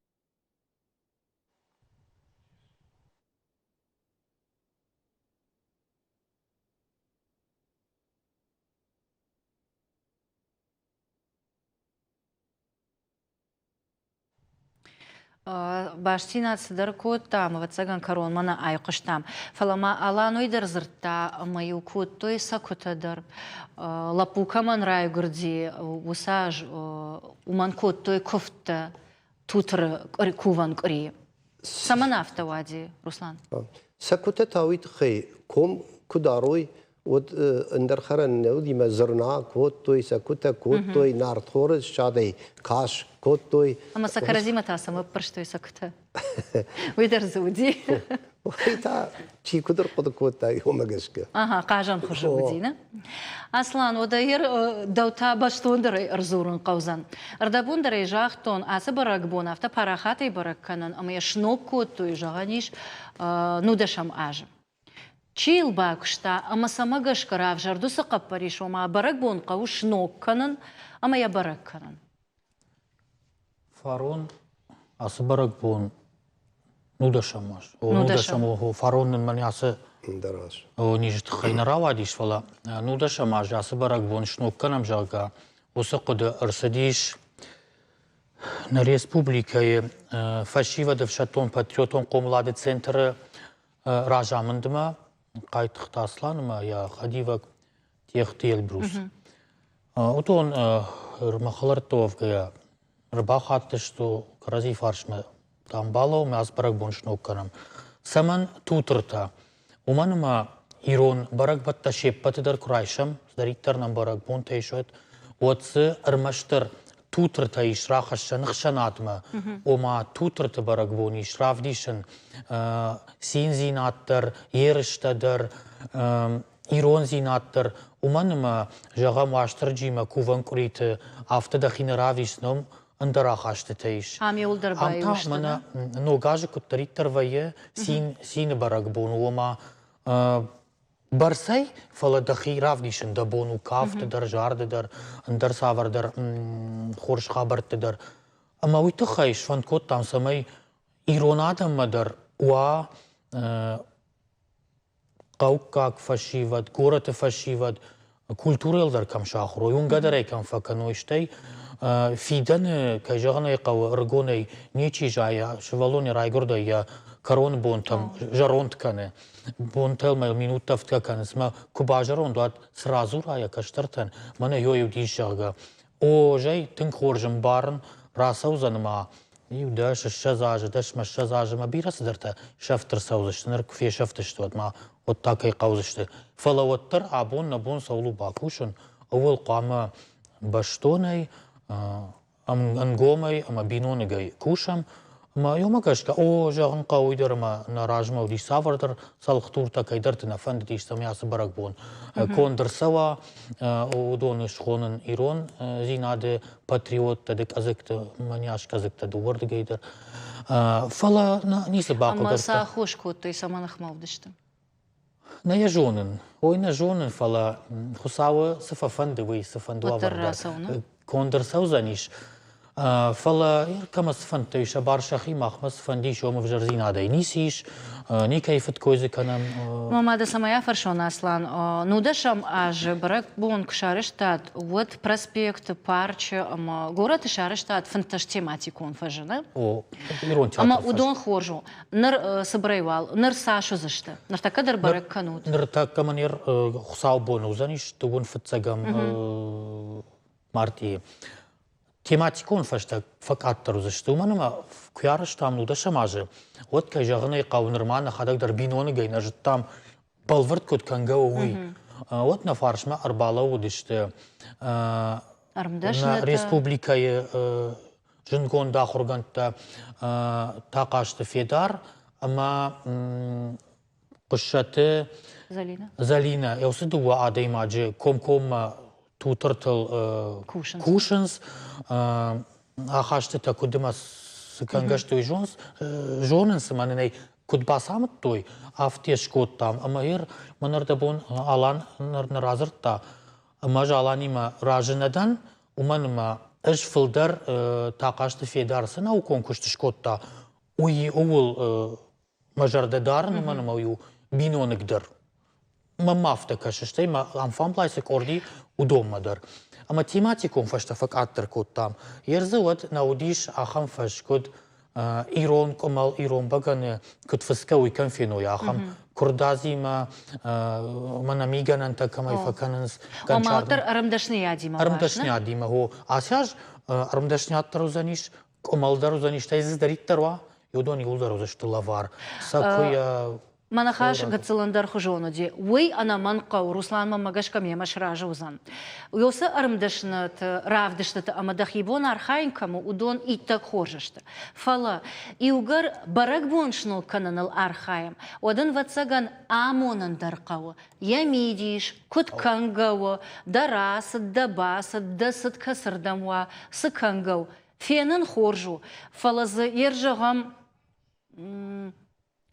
A: Бастдзинад цыдӕр кодтам, ӕвӕццӕгӕн, кӕронмӕ нӕ айхъуыстам. Фӕлӕ ма Алан уый дӕр дзырдта, ӕмӕ-иу кодтой цӕкуытӕ дӕр. Лӕппу кӕмӕн райгуырди, уыцы аз уымӕн кодтой куывдтӕ Тутыры кувӕн къуырийы. Цӕмӕн афтӕ уади, Руслан?
E: Цӕкуытӕ та уый тыххӕй ком куы дарой, уӕд ӕндӕр хӕрӕн нӕ уыди мӕ зырна кодтой, цӕкуытӕ кодтой, нартхоры ссадӕй кас кодтой.
A: Ӕмӕ сӕ кӕрӕдзимӕ та цӕмӕ ӕппӕрстой цӕкуытӕ? Уый дӕр дзы уыди.
E: Уый та чи куыд ӕрхъуыды кодта, уымӕ гӕсгӕ.
A: Ага, хъазӕн хуызы уыди, нӕ? Аслан, уӕдӕ дӕу та бӕстондӕрӕй ӕрдзурын хъӕудзӕн. Ӕрдӕбондӕрӕй загътон, ацы бӕрӕгбон афтӕ парахатӕй бӕрӕг кӕнын ӕмӕ йӕ сног кодтой, зӕгъӕн ис, нудӕсӕм азы. Чи йыл бакуыста ӕмӕ цӕмӕ гӕсгӕ равзӕрд уыцы хъӕппӕрис, ома бӕрӕгбон хъӕуы сног кӕнын ӕмӕ йӕ бӕрӕг кӕнын?
G: Фарон ацы бӕрӕгбон нудӕсӕм аз. Нудӕсӕм фарон нын мӕнӕ ацы низы тыххӕй нӕ рауадис, фӕлӕ нудӕсӕм аз ацы бӕрӕгбон сног кӕнӕм, зӕгъгӕ, уыцы хъуыды ӕрцыдис нӕ республикӕйы фӕсивӕды ӕфсӕддон-патриотон хъомылады центры разамындмӕ Хъайтыхъты Аслан ӕмӕ йӕ хӕдивӕг Тъехты Эльбрус. Уыдон мӕ хӕлӕртты уӕвгӕйӕ ӕрбахаттысты кӕрӕдзи фарсмӕ Тамбалау ӕмӕ ацы бӕрӕгбон сног кӕнӕм. Цӕмӕн тутыртӕ? Уымӕн ӕмӕ ирон бӕрӕгбӕттӕ се ппӕты дӕр куы райсӕм, цыдӕриддӕр нӕм бӕрӕгбонтӕ ис, уӕд, уӕд дзы ӕрмӕстдӕр тутыртӕ ис рахӕссӕн ӕхсӕнадмӕ, ома тутырты бӕрӕгбон ис равдисын циндзинад дӕр, ерыстӕ дӕр, ирондзинад дӕр, уымӕн ӕмӕ, зӕгъӕм, Уастырджимӕ кувӕн къуыриты афтӕ дӕхи нӕ равдис, ном ӕндӕр ахастытӕ ис.
A: Ам иуылдӕр
G: Ам та мӕнӕ Ног азы куыддӕриддӕр вӕййы цин, цины бӕрӕгбон, ома бӕрцӕй, фӕлӕ дӕхи равдисын дӕ бон у кафты дӕр, зарды дӕр, ӕндӕр цавӕрдӕр хорз хабӕртты дӕр. Ӕмӕ уый тыххӕй сфӕнд кодтам, цӕмӕй ирон адӕммӕ дӕр уа хъӕуккаг фӕсивӕд, горӕты фӕсивӕд, культурӕйыл дӕр кӕм сахуыр уой, уынгӕ дӕр ӕй кӕм фӕкӕной, стӕй фидӕны, кӕй зӕгъын ӕй хъӕуы, ӕрыгонӕй ничи зайы, сывӕллон йӕ райгуырдӕй йӕ кӕроны бонтӕм зӕронд кӕны. Бонтӕ ӕмӕ минуттӕ ӕфтгӕ кӕнынц, мӕ куы базӕронд, уӕд цы радзура йӕ кӕстӕртӕн, мӕнӕ йой уыдис, зӕгъгӕ. О, зӕй, тынг хорз ӕмбарын, рацӕудзӕн ма иу дӕс, 20 азы, дӕсмӕ 20 азы ма бирӕ цыдӕртӕ сӕфт ӕрцӕудзысты, ныр куы фесӕфтысты, уӕд ма уӕд та кӕй хъӕудзысты. Фӕлӕ уӕддӕр абон нӕ бон цӕуыл у бакусын, ууыл хъуамӕ бӕстонӕй ӕнгомӕй ӕмӕ биноныгӕй кусӕм. Ӕмӕ уымӕ гӕсгӕ, о, зӕгъын хъӕуы уый дӕр ӕмӕ нӕ размӕ уыдис цавӕрдӕр цӕлхдуртӕ, кӕйдӕрты нӕ фӕндыдис, цӕмӕй ацы бӕрӕгбон конд ӕрцӕуа, уыдоны схонын ирондзинады патриоттӕ, дыкъӕдзыгты, мӕнӕ къӕдзыгтӕ дыууӕрдыгӕй дӕр. Фӕлӕ ницы бахъуыд.
A: Ӕмӕ сӕ аххос кодтой, цӕмӕ ныхмӕ уыдысты?
G: Нӕ йӕ зонын. Ой, нӕ зонын, фӕлӕ Хуыцауы цы фӕфӕнды, уый цыфӕнды уавӕр дӕр конд ӕрцӕудзӕнис. Фӕлӕ кӕмӕ цы фӕндтӕ ис, сӕ бар сӕхи, махмӕ цы фӕнд ис, уым ӕвзӕрдзинадӕй ницы ис, никӕй фыдкой дзы кӕнӕм.
A: Мӕ мады цӕмӕй афӕрсон, Аслан, нудӕсӕм азы бӕрӕгбон куы сарӕзтат, уӕд проспекты, парчы ӕмӕ горӕты сарӕзтат 15 тематикон фӕзыны.
G: О, ирон театр.
A: Ӕмӕ уыдон хорз у. Ныр цыбырӕй уал, ныр цас уыдзысты? Ныртӕккӕ дӕр бӕрӕг кӕнут?
G: Ныртӕккӕ мын хуыцаубон уыдзӕнис дыууын фыццӕгӕм мартъийы. Тематикон фӕстӕ фӕкъаддӕр уыдзысты, уымӕн ӕмӕ куы арӕзтам нудӕсӕм азы, уӕд, кӕй зӕгъын ӕй хъӕуы, нырма нӕхӕдӕг дӕр биноныгӕй нӕ зыдтам, бӕлвырд куыд кӕнгӕ у, уый. Уӕд нӕ фарсмӕ ӕрбалӕууыдысты нӕ республикӕйы зындгонд ахуыргӕндтӕ Тахъазты Федар ӕмӕ Хъуыссӕты Зӕлинӕ. Уыцы дыууӕ адӕймаджы комкоммӕ тутыртыл кусынц, ахастытӕ куыд ӕмӕ цы кӕнгӕ сты, уый зонынц ӕмӕ нын ӕй куыд бацамыдтой, афтӕ скодтам. Ӕмӕ ир мӕн ӕрдӕбон Алан ныр радзырдта, ӕмӕ ӕз Аланимӕ разы нӕ дӕн, уымӕн ӕмӕ ӕз фылдӕр Тахъазты Федар цы наукон куыст скодта, уый ууыл мӕ зӕрдӕ дарын, уымӕн ӕмӕ уый у биноныгдӕр. Мӕнмӕ афтӕ кӕсы, стӕй мӕ амфамблай цы къорд и, уыдонмӕ дӕр. Ӕмӕ тематикон фӕстӕ фӕкъаддӕр кодтам. Йе рдзы уӕд нӕ уыдис ахӕм фӕз, куыд ирон къуымӕл, ирон бӕгӕны куыд фыцгӕ, уый кӕм феной, ахӕм куырдадзимӕ, мӕнӕ мигӕнӕнтӕ кӕмӕй фӕкӕнынц.
A: Ома, уӕддӕр ӕрмдӕсныйадимӕ.
G: Ӕрмдӕсныйадимӕ, о. Ацы аз ӕрмдӕсныйад дӕр уыдзӕнис, къуымӕл дӕр уыдзӕнис, стӕй дзы цыдӕриддӕр уа, уыдон иуылдӕр уыдзысты лӕвар. Сӕ куы йӕ.
A: Мӕ ныхас гыццыл ӕндӕрхуызон уыди. Уый ӕнӕмӕнг хъӕуы, Руслан мӕнмӕ гӕсгӕ мемӕ сразы уыдзӕн. Уыцы ӕрмдӕсныты равдыстыты ӕмӕ дӕхи бон архайын кӕм у, уыдон иттӕг хорз сты. Фӕлӕ иугӕр бӕрӕгбон сног кӕныныл архайӕм, уӕд ын, ӕвӕццӕгӕн, амонын дӕр хъӕуы. Йӕ мидис, куыд кӕнгӕ у, дӕ рацыд, дӕ бацыд, дӕ цыд кӕцырдӕм уа, цы кӕнгӕ у. Фенын хорз у, фӕлӕ дзы йе рзӕгъӕм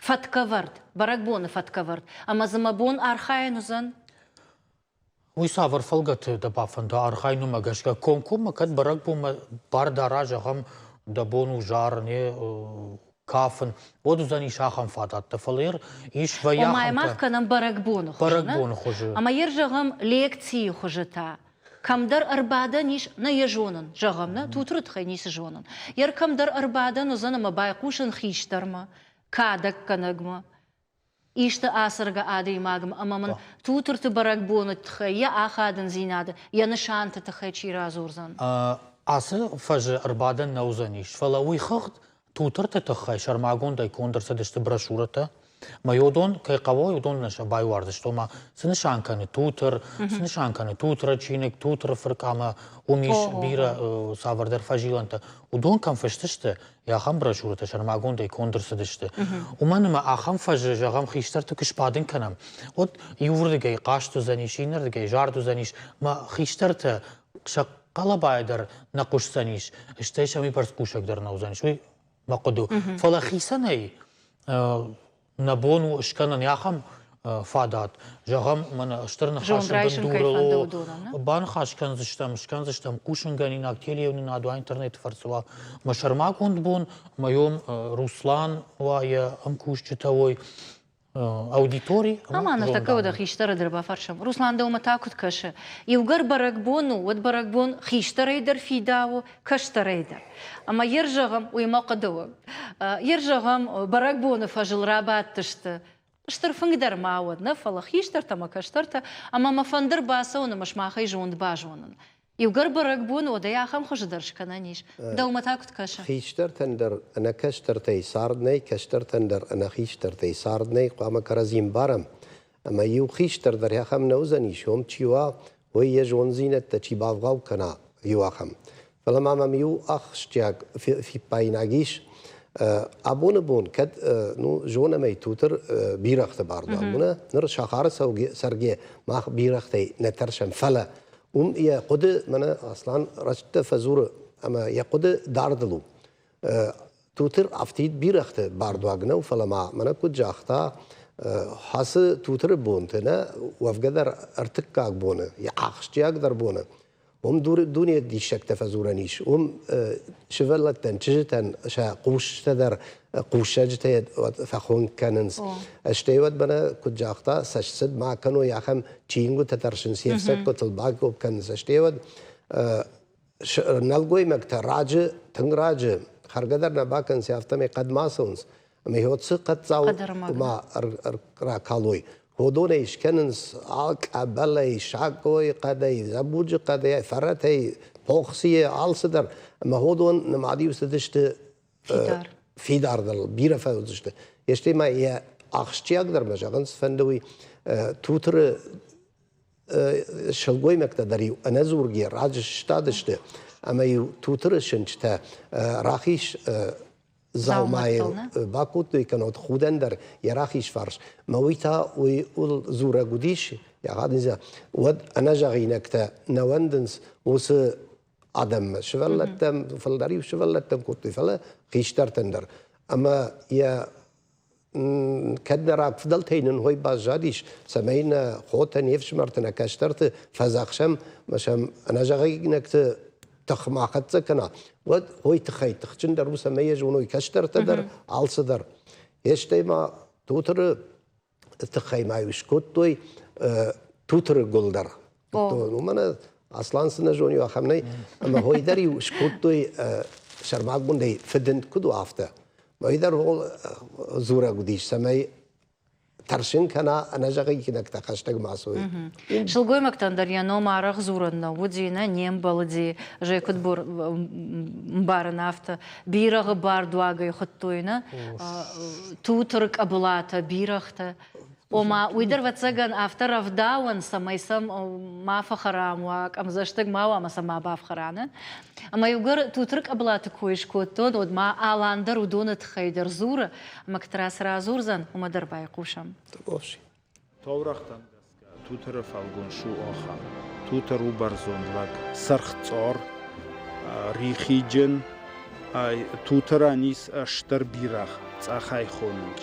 A: фӕткӕвӕрд, бӕрӕгбоны фӕткӕвӕрд, ӕмӕ дзы мӕ бон архайын уыдзӕн?
G: Уый цавӕр фӕлгӕты дӕ бафӕнда архайын, уымӕ гӕсгӕ комкоммӕ кӕд бӕрӕгбонмӕ бар дара, зӕгъӕм, дӕ бон у зарын, кафын, уӕд уыдзӕнис ахӕм фадӕттӕ. Фӕлӕ ис вӕййы
A: Ома мах кӕнӕм бӕрӕгбоны хуызы.
G: Бӕрӕгбоны хуызы.
A: Ӕмӕ йе зӕгъӕм лекцийы хуызы та. Кӕмдӕр ӕрбадӕн ис, нӕ йӕ зонын, зӕгъӕм, нӕ тутыры тыххӕй ницы зонын. Йе ркӕмдӕр ӕрбадӕн уыдзӕн ӕмӕ байхъусын хистӕрмӕ, кадӕггӕнӕгмӕ, исты ацӕргӕ адӕймагмӕ ӕмӕ мын тутырты бӕрӕгбоны тыххӕй, йӕ ахадындзинады, йӕ нысанты тыххӕй чи радзурдзӕн.
G: Ацы фӕзы ӕрбадӕн нӕ уыдзӕнис, фӕлӕ уый хыгъд Тутырты тыххӕй сӕрмагондӕй конд ӕрцыдысты брошюрӕтӕ. Мӕ уыдон кӕй хъӕуой, уыдон нӕ сӕ байуардзысты. Ома, цы нысан кӕны тутыр, цы нысан кӕны тутыры чиныг, тутыры фырк ӕмӕ уым ис бирӕ цавӕрдӕр фӕзилӕнтӕ. Уыдон кӕм фыст сты, ахӕм брошюрӕтӕ сӕрмагондӕй конд ӕрцыдысты. Уымӕн ӕмӕ ахӕм фӕзы, зӕгъӕм, хистӕрты куы сбадын кӕнӕм, уӕд иуырдыгӕй хъазт уыдзӕнис, иннӕрдыгӕй зард уыдзӕнис, мӕ хистӕртӕ сӕ хъӕлӕбайӕ дӕр нӕ хъуысдзӕнис, стӕй сӕм уыйбӕрц хъусӕг дӕр нӕ уыдзӕнис, уый мӕ хъуыды у. Фӕлӕ хицӕнӕй нӕ бон у скӕнын ахӕм фадат, зӕгъӕм, мӕнӕ стыр ныхасы бындурыл баныхас кӕндзыстӕм, скӕндзыстӕм хъусынгӕнинаг телеуынынад уа, интернеты фӕрцы уа. Мӕ сӕрмагонд бон, мӕ Руслан уа, йӕ ӕмкусджытӕ уой, аудитори.
A: Ӕмӕ ныртӕккӕ уӕдӕ хистӕры дӕр бафӕрсӕм. Руслан, дӕумӕ та куыд кӕсы? Иугӕр бӕрӕгбон у, уӕд бӕрӕгбон хистӕрӕй дӕр фидауы, кӕстӕрӕй дӕр. Ӕмӕ йе рзӕгъӕм, уый мӕ хъуыды у. Йе рзӕгъӕм, бӕрӕгбоны фӕзыл рабадтысты. Стыр фынг дӕр ма уӕд, нӕ фӕлӕ хистӕртӕ ӕмӕ кӕстӕртӕ, ӕмӕ мӕ фӕндыр бацӕуын ӕмӕ сымахӕй зонд базонын. Иугӕр бӕрӕгбон уӕдӕй ахӕм хуызы дӕр скӕнӕн ис. Дӕумӕ та куыд кӕсы?
E: Хистӕртӕн дӕр ӕнӕ кӕстӕртӕй цард нӕй, кӕстӕртӕн дӕр ӕнӕ хистӕртӕй цард нӕй. Хъуамӕ кӕрӕдзи ӕмбарӕм. Ӕмӕ иу хистӕр дӕр ахӕм нӕ уыдзӕнис, уым чи уа, уый йӕ зонддзинӕдтӕ чи бавгъау кӕна, иу ахӕм. Фӕлӕ ма мӕм иу ахсджиаг фиппаинаг ис. Абоны бон кӕд ну, зонӕм ӕй Тутыр бирӕгъты бардуаг у, нӕ? Ныр сахары цӕргӕ мах бирӕгътӕй нӕ тӕрсӕм, фӕлӕ Уым йӕ хъуыды, мӕнӕ Аслан рӕстӕ фӕдзуры, ӕмӕ йӕ хъуыды дардыл у. Тутыр афтид бирӕгъты бардуаг нӕу, фӕлӕ ма мӕнӕ куыд загъта, ацы Тутыры бонты нӕ, уӕвгӕ дӕр ӕртыккаг боны, йӕ ахсджиагдӕр боны, уым дуне диссӕгтӕ фӕдзурӕн ис. Уым сывӕллӕттӕн, чызджытӕн сӕ хъустӕ дӕр хъуссӕджытӕ фӕхонг кӕнынц. Стӕй уӕд мӕнӕ куыд загъта, цӕстцыд ма кӕной, ахӕм чингуытӕ тӕрсынц, се фцӕгготыл багоп кӕнынц. Стӕй уӕд нӕлгоймӕгтӕ раджы, тынг раджы, хӕргӕ дӕр нӕ бакӕнынц, афтӕмӕй хъӕдмӕ ацӕуынц. Ӕмӕ цы хъӕддзау ма ракалой, уыдонӕй скӕнынц къӕбӕлӕй, саггойы хъӕдӕй, зӕбуджы хъӕдӕй, фӕрӕтӕй, похцийӕ, алцыдӕр. Ӕмӕ уыдон нымад-иу цыдысты
A: Фидар.
E: Фидардӕр бирӕ фӕуыдзысты. Стӕй ма йӕ ахсджиагдӕр мӕ зӕгъынц, фӕнды уый Тутыры сылгоймӕгтӕ дӕр-иу ӕнӕдзургӕ раджы сыстадысты ӕмӕ-иу Тутыры сынчытӕ рахиз дзаумайыл бакодтой кӕнӕ худӕн дӕр йӕ рахиз фарс. Мӕ уый та уый дзурӕг уыдис, уӕд ӕнӕзӕгъинӕгтӕ нӕ уӕндынц уыцы адӕммӕ, сывӕллӕттӕм, фылдӕр-иу сывӕллӕттӕм кодтой, фӕлӕ хистӕртӕн дӕр. Ӕмӕ йӕ кӕд нӕ рагфыдӕлтӕй нын хой баззадис, цӕмӕй нӕ хотӕ, не фсымӕрты, нӕ кӕстӕрты фӕдзӕхсӕм, ӕмӕ сӕм ӕнӕзӕгъинӕгты тых ма хӕццӕ кӕна, уӕд хой тыххӕй тыхджындӕр у, цӕмӕй йӕ зоной кӕстӕртӕ дӕр, алцыдӕр. Стӕй ма Тутыры тыххӕй ма-иу скодтой Тутыры гуыл дӕр. Уымӕн Аслан цы нӕ зоны, ахӕм нӕй. Ӕмӕ хой дӕр-иу скодтой сӕрмагондӕй фыдынд куыд у, афтӕ. Уый дӕр дзурӕг уыдис, цӕмӕй. тӕрсын кӕна, ӕнӕзӕгъинӕгтӕ хӕстӕг ма цой.
A: Сылгоймӕгтӕн дӕр йӕ ном арӕх дзурын нӕ уыди, нӕ не мбӕлыди, зӕй куыд мбарын афтӕ, бирӕгъы бардуагӕй хуыдтой, нӕ? Тутыр къӕбылатӕ, бирӕгътӕ. Ома, уый дӕр, ӕвӕццӕгӕн, афтӕ рӕвдауӕн, цӕмӕй сӕм ма фӕхӕрам уа, къӕмдзӕстыг ма уа ӕмӕ сӕ ма бафхӕра, нӕ? Ӕмӕ иугӕр Тутыр къӕбылаты кой скодтон, уӕд ма Алан дӕр уыдоны тыххӕй дӕр дзуры, ӕмӕ кӕддӕра цы радзурдзӕн, уымӕ дӕр байхъусӕм.
F: Таурӕгътӕм гӕсгӕ, Тутыры фӕлгонц у ахӕм. Тутыр у бӕрзонд лӕг, сырхцъар, рихиджын. Тутырӕн ис стыр бирӕгъ, цъӕхӕй хонынц.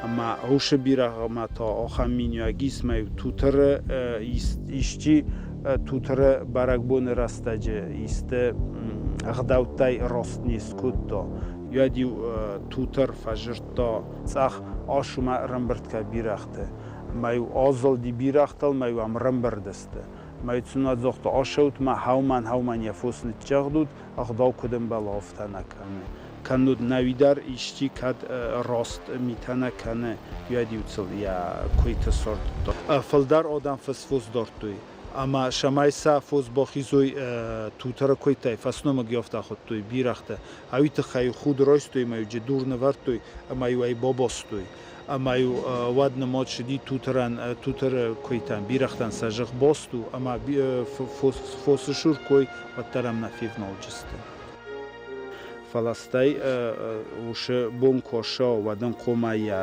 F: Ӕмӕ уыцы бирӕгъмӕ та ахӕм миниуӕг ис, ӕмӕ Тутыры исчи Тутыры бӕрӕгбоны рӕстӕджы исты ӕгъдӕуттӕй раст не скодта, уӕд-иу Тутыр фӕзырдта цъӕх асумӕ ӕрӕмбырд кӕ бирӕгъты. Ӕмӕ-иу азылди бирӕгътыл, ӕмӕ-иу ӕм ӕрӕмбырд сты. Ӕмӕ-иу сын уӕд загъта, ацӕут мӕ хӕумӕн, хӕумӕн йӕ фос ныццӕгъдут, ӕгъдау куыд ӕмбӕлы, афтӕ нӕ кӕны. Кӕннод нӕуи дӕр исчи кӕд раст митӕ нӕ кӕны, уӕд-иу сыл йӕ куыйты сырдта. Фылдӕр адӕм фысфос дардтой, ӕмӕ цӕмӕй сӕ фос бахизой тутыры куыйтӕй, фӕсномыг афтӕ хуыдтой бирӕгъты. Уый тыххӕй худ райстой ӕмӕ-иу джы дур нывӕрдтой ӕмӕ-иу ӕй бабастой. Ӕмӕ-иу уӕд нымад цыди тутырӕн, тутыры куыйтӕн, бирӕгътӕн сӕ зых баст у, ӕмӕ фосы сур кой уӕддӕр ӕм нӕ февналджысты. Фӕлӕ стӕй уыцы бон куы ссӕуа, уӕд ын хъуамӕ йӕ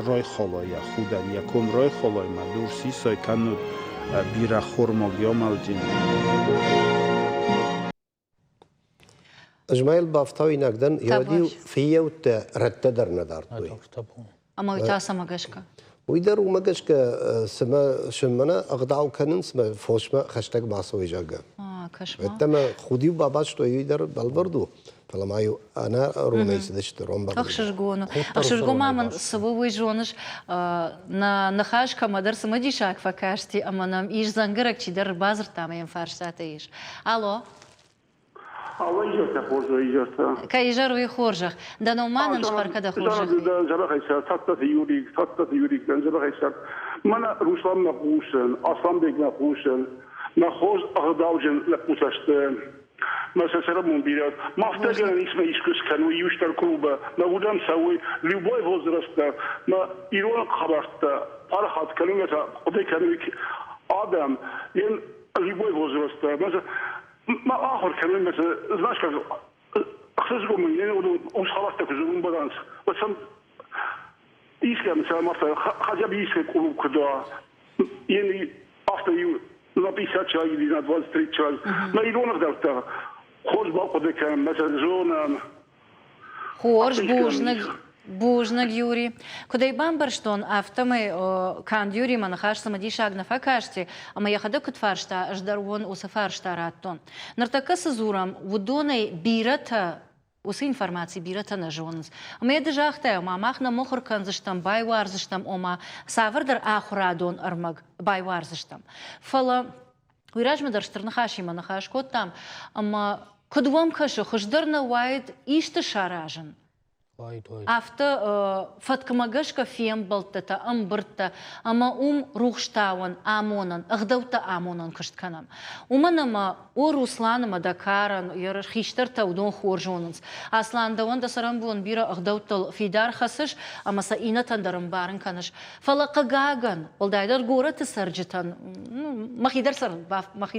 F: райхалой йӕ худӕн, йӕ ком райхалой ӕмӕ дур сисой, кӕннод бирӕ хормаг амалджын.
E: Ӕз ма йыл бафтауинаг дӕн, йӕ фыййӕуттӕ рӕттӕ дӕр нӕ дардтой.
A: Ӕмӕ уый та цӕмӕ гӕсгӕ?
E: Уый дӕр уымӕ гӕсгӕ, цымӕ мӕнӕ ӕгъдау кӕнынц, мӕ фосмӕ хӕстӕг бацӕуой, зӕгъгӕ. Ӕддӕмӕ худ-иу бабастой, уый дӕр бӕлвырд у, фӕлӕ ма-иу ӕнӕ ронӕй цыдысты ронбӕгъд.
A: Ӕхсызгон у. Ӕхсызгон ма мын цы у, уый зоныс, нӕ ныхас кӕмӕдӕр цымыдисаг фӕкасти ӕмӕ нӕм ис дзӕнгӕрӕг чидӕр ӕрбадзырдта ӕмӕ йӕм фарстатӕ ис. Алло.
H: Алло, изӕртӕ хорз, изӕртӕ.
A: Кӕй изӕр уый хорзӕх. Дӕ ном ма нын схъӕр кӕ дӕ хорзӕх.
H: Дзӕбӕхӕй цӕр, Тадтаты Юрий, Тадтаты Юрий, дзӕбӕхӕй цӕр. Мӕнӕ Русланмӕ хъусын, Асланбегмӕ хъусын. Мӕ хорз ӕгъдауджын лӕппутӕ сты. Мӕ сӕ цӕрӕнбон бирӕ. Мах дӕр исмӕ искуы скӕной иу стыр клубы. Мӕ уыдӕм цӕуой любой возраст дӕр. Мӕ ирон хабӕрттӕ парахат кӕнын та хъуыды кӕной адӕм. Любой возраст дӕр. Ма ахуыр кӕнын, знаешь, как ӕхсызгон мын уыдон ус хабӕрттӕ куы зонын баланс. Вот сӕм искӕм сӕм афтӕ хотя бы искӕй клуб куы да. Ен афтӕ иу на 50 человек или на 23 человек. Мӕ ирон ӕгъдӕуттӕ хорз бахъуыды кӕнӕм, мӕ сӕ зонӕм.
A: Хорз, бузныг, бузныг, Юри. Куыд ӕй бамбӕрстон, афтӕмӕй канд Юримӕ ныхас цымыдисаг нӕ фӕкасти, ӕмӕ йӕхӕдӕг куыд фарста, ӕз дӕр уын уыцы фарста радтон. Ныртӕккӕ цы дзурӕм, уыдонӕй бирӕтӕ уыцы информаци бирӕтӕ нӕ зонынц. Ӕмӕ йӕ ды загътай, ома мах нӕ мыхуыр кӕндзыстӕм, байуардзыстӕм, ома цавӕрдӕр ахуырадон ӕрмӕг байуардзыстӕм. Фӕлӕ Уый размӕ дӕр стыр ныхасимӕ ныхас кодтам, ӕмӕ куыд уӕм кӕсы, хуыздӕр нӕ уаид исты саразын? Афтӕ фӕткмӕ гӕсгӕ фембӕлдтытӕ, ӕмбырдтӕ ӕмӕ уым рухстауӕн, амонӕн, ӕгъдӕуттӕ амонӕн куыст кӕнӕм. Уымӕн ӕмӕ о Руслан ӕмӕ Дакарӕн йӕ хистӕртӕ уыдон хорз зонынц. Аслан, дӕуӕн дӕ цӕрӕнбон бирӕ ӕгъдӕуттыл фидар хӕцыс ӕмӕ сӕ иннӕтӕн дӕр ӕмбарын кӕныс. Фӕлӕ, хъыгагӕн, уӕлдайдӕр горӕты цӕрджытӕн, мӕхи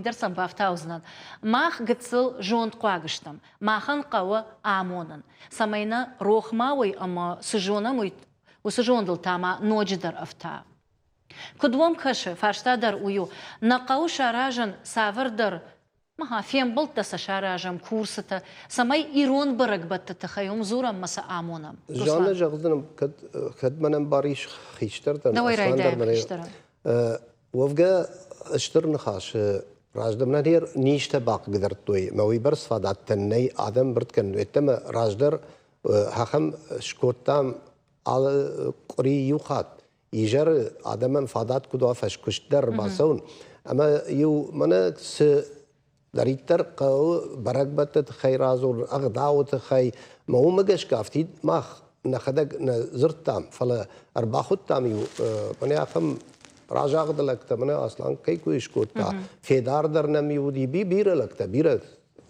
A: дӕр сӕм бафтаудзынӕн, мах гыццыл зондхъуаг стӕм, махӕн хъӕуы амонын, цӕмӕй нӕ рох ма уой ӕмӕ цы зонӕм, уый уыцы зондыл та ма ноджыдӕр ӕфта. Куыд уӕм кӕсы, фарста дӕр уый у, нӕ хъӕуы саразын цавӕрдӕр Ага, фембӕлдтӕ сӕ саразӕм, курсытӕ, цӕмӕй ирон бӕрӕгбӕтты тыххӕй уым дзурӕм ӕмӕ сӕ амонӕм.
E: Жанна зӕгъдзынӕн, кӕд, кӕд мӕнӕн бар ис хистӕртӕн,
A: Дӕуӕй райдайӕм хистӕрӕн.
E: Уӕвгӕ, стыр ныхасы раздӕр нӕ низтӕ бахъыгдардтой, мӕ уыйбӕрц фадаттӕн нӕй адӕм ӕмбырд кӕнын. Уеддӕмӕ раздӕр ахӕм скодтам алы къуыри иу хатт изӕры адӕмӕн фадат куыд уа фӕскуыст дӕр бацӕуын. Ӕмӕ иу мӕнӕ цы дӕриддӕр хъӕуы бӕрӕгбӕтты тыххӕй радзурын, ӕгъдауы тыххӕй, мӕ уымӕ гӕсгӕ афтид мах нӕхӕдӕг нӕ дзырдтам, фӕлӕ ӕрбахуыдтам-иу мӕнӕ ахӕм разагъды лӕгтӕ, мӕнӕ Аслан кӕй куы скодта, Федар дӕр нӕм-иу уыди бирӕ лӕгтӕ, бирӕ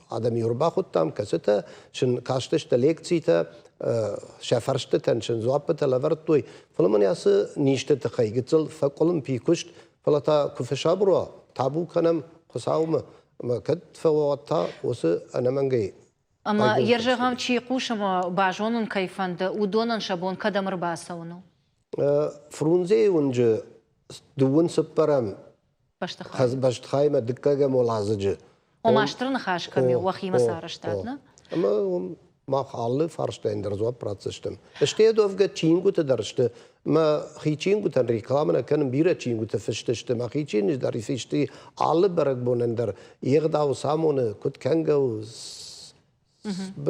E: адӕм-иу ӕрбахуыдтам, кӕцытӕ сын кастысты лекцитӕ, сӕ фӕрстытӕн сын дзуаппытӕ лӕвӕрдтой. Фӕлӕ мын ацы низты тыххӕй гыццыл фӕкъуылымпи куыст, фӕлӕ та куы фӕсабыр уа, табу кӕнӕм Хуыцаумӕ, ӕмӕ кӕд фӕуа, та уыцы ӕнӕмӕнгӕй
A: Ӕмӕ йе зӕгъӕм, чи хъусы ӕмӕ базонын кӕй фӕнды, уыдонӕн сӕ бон кӕдӕм ӕрбацӕуын у?
E: Фрунзейы уынджы дыууын цыппӕрӕм бӕстыхаймӕ дыккӕгӕм уӕладзыджы.
A: Ома стыр ныхас кӕм и, уӕхимӕ сарӕзтат, нӕ?
E: Ӕмӕ уым мах алы фарстайӕн дӕр дзуапп ратдзыстӕм. Стӕй уӕвгӕ чингуыты дӕр сты. Мӕ хи чингуытӕн рекламӕ нӕ кӕнын, бирӕ чингуыты фыст сты. Мӕхи чиныджы дӕр фысты алы бӕрӕгбонӕн дӕр йе гъдау цы амоны, куыд кӕнгӕ у,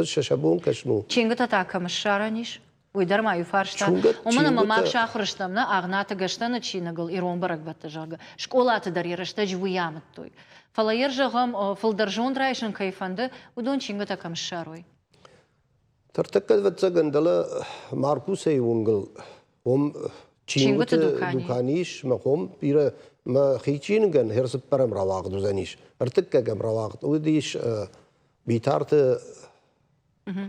E: сӕ бон кӕсын у.
A: Чингуытӕ та кӕм ссарӕн ис? Уый дӕр ма иу фарста. Уымӕн ӕмӕ мах сахуыр стӕм нӕ Агънаты Гӕстӕны чиныгыл ирон бӕрӕгбӕтты, зӕгъгӕ, скъолаты дӕр йӕ рӕстӕджы уый амыдтой. Фӕлӕ йӕ зӕгъӕм, фылдӕр зонд райсын кӕй фӕнды, уыдон чингуытӕ кӕм ссарой?
E: Тыртӕккӕ, ӕвӕццӕгӕн, дӕлӕ Маркусӕйы уынгыл уым чингуыты дукани ис, мӕ хом бирӕ мӕ хи чиныгӕн хӕрцыппӕрӕм рауагъд уыдзӕнис. Ӕртыккӕгӕм рауагъд уыдис Битарты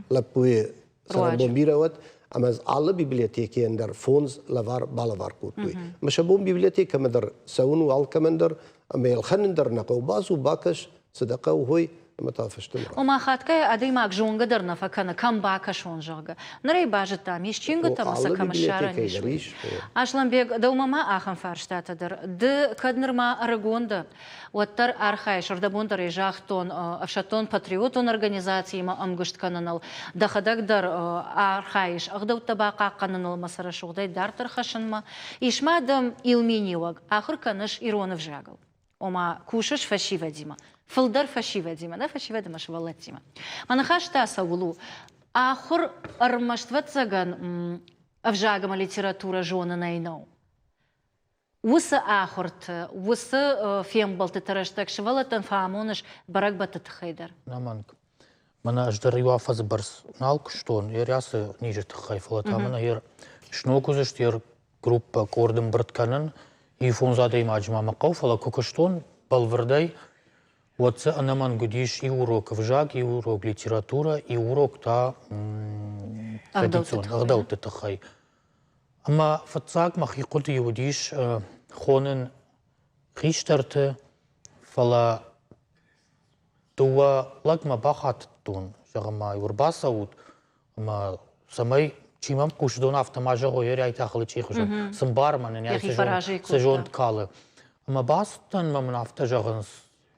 E: лӕппуйы цӕрӕнбон бирӕ уӕд, ӕмӕ алы библиотекӕйӕн дӕр фондз лӕвар балӕвар кодтой. Ӕмӕ сӕ бон библиотекӕмӕ дӕр цӕуын у алкӕмӕн дӕр, ӕмӕ ӕлхӕнын дӕр нӕ хъӕуы. Бацу, бакӕс, цы дӕ хъӕуы, хой, ӕмӕ та фӕстӕмӕ.
A: Ома хатгай адӕймаг зонгӕ дӕр нӕ фӕкӕны, кӕм бакӕсон, зӕгъгӕ. Ныр ӕй базыдтам, ис чингуытӕ ӕмӕ сӕ кӕм ссарӕн ис. Аслӕнбег, дӕумӕ ма ахӕм фарстатӕ дӕр. Ды кӕд нырма ӕрыгон дӕ, уӕддӕр архайыс, ӕрдӕбон дӕр ӕй загътон, ӕфсӕддон-патриотон организациимӕ ӕмгуыст кӕныныл, дӕхӕдӕг дӕр архайыс ӕгъдӕуттӕ бахъахъхъӕныныл ӕмӕ сӕ рӕсугъдӕй дарддӕр хӕссынмӕ. Ис ма дӕм иу миниуӕг, ахуыр кӕныс ирон ӕвзагыл. Ома, кусыс фӕсивӕдимӕ, фылдӕр фӕсивӕдимӕ, нӕ фӕсивӕд ӕмӕ сывӕллӕттимӕ. Мӕ ныхас та цӕуыл у? Ахуыр ӕрмӕст, ӕвӕццӕгӕн, ӕвзаг ӕмӕ литературӕ зонынӕй нӕу. Уыцы ахуырты, уыцы фембӕлдтыты рӕстӕг сывӕллӕттӕн фӕамоныс бӕрӕгбӕтты тыххӕй дӕр?
G: Ӕнӕмӕнг. Мӕнӕ ӕз дӕр иу афӕдзы бӕрц нал куыстон йе ацы низы тыххӕй, фӕлӕ та мӕнӕ йе сног уыдзысты йе группӕ къорд ӕмбырд кӕнын. Иу фондз адӕймаджы ма мӕ хъӕуы, фӕлӕ куы куыстон бӕлвырдӕй, уӕд дзы ӕнӕмӕнг уыдис иу урок ӕвзаг, иу урок литературӕ, иу урок та традицион ӕгъдӕутты тыххӕй. Ӕмӕ фыццаг мӕхи хъуыдыйы уыдис хонын хистӕрты, фӕлӕ дыууӕ лӕгмӕ бахатыдтон, зӕгъын ма ӕрбацӕут, ӕмӕ цӕмӕй чи мӕм хъусы, уыдон афтӕ ма зӕгъой, ӕри та хылычъи хуызӕн, цы мбары мӕнӕн цы зонд калы. Ӕмӕ бацыдтӕн ӕмӕ мын афтӕ зӕгъынц,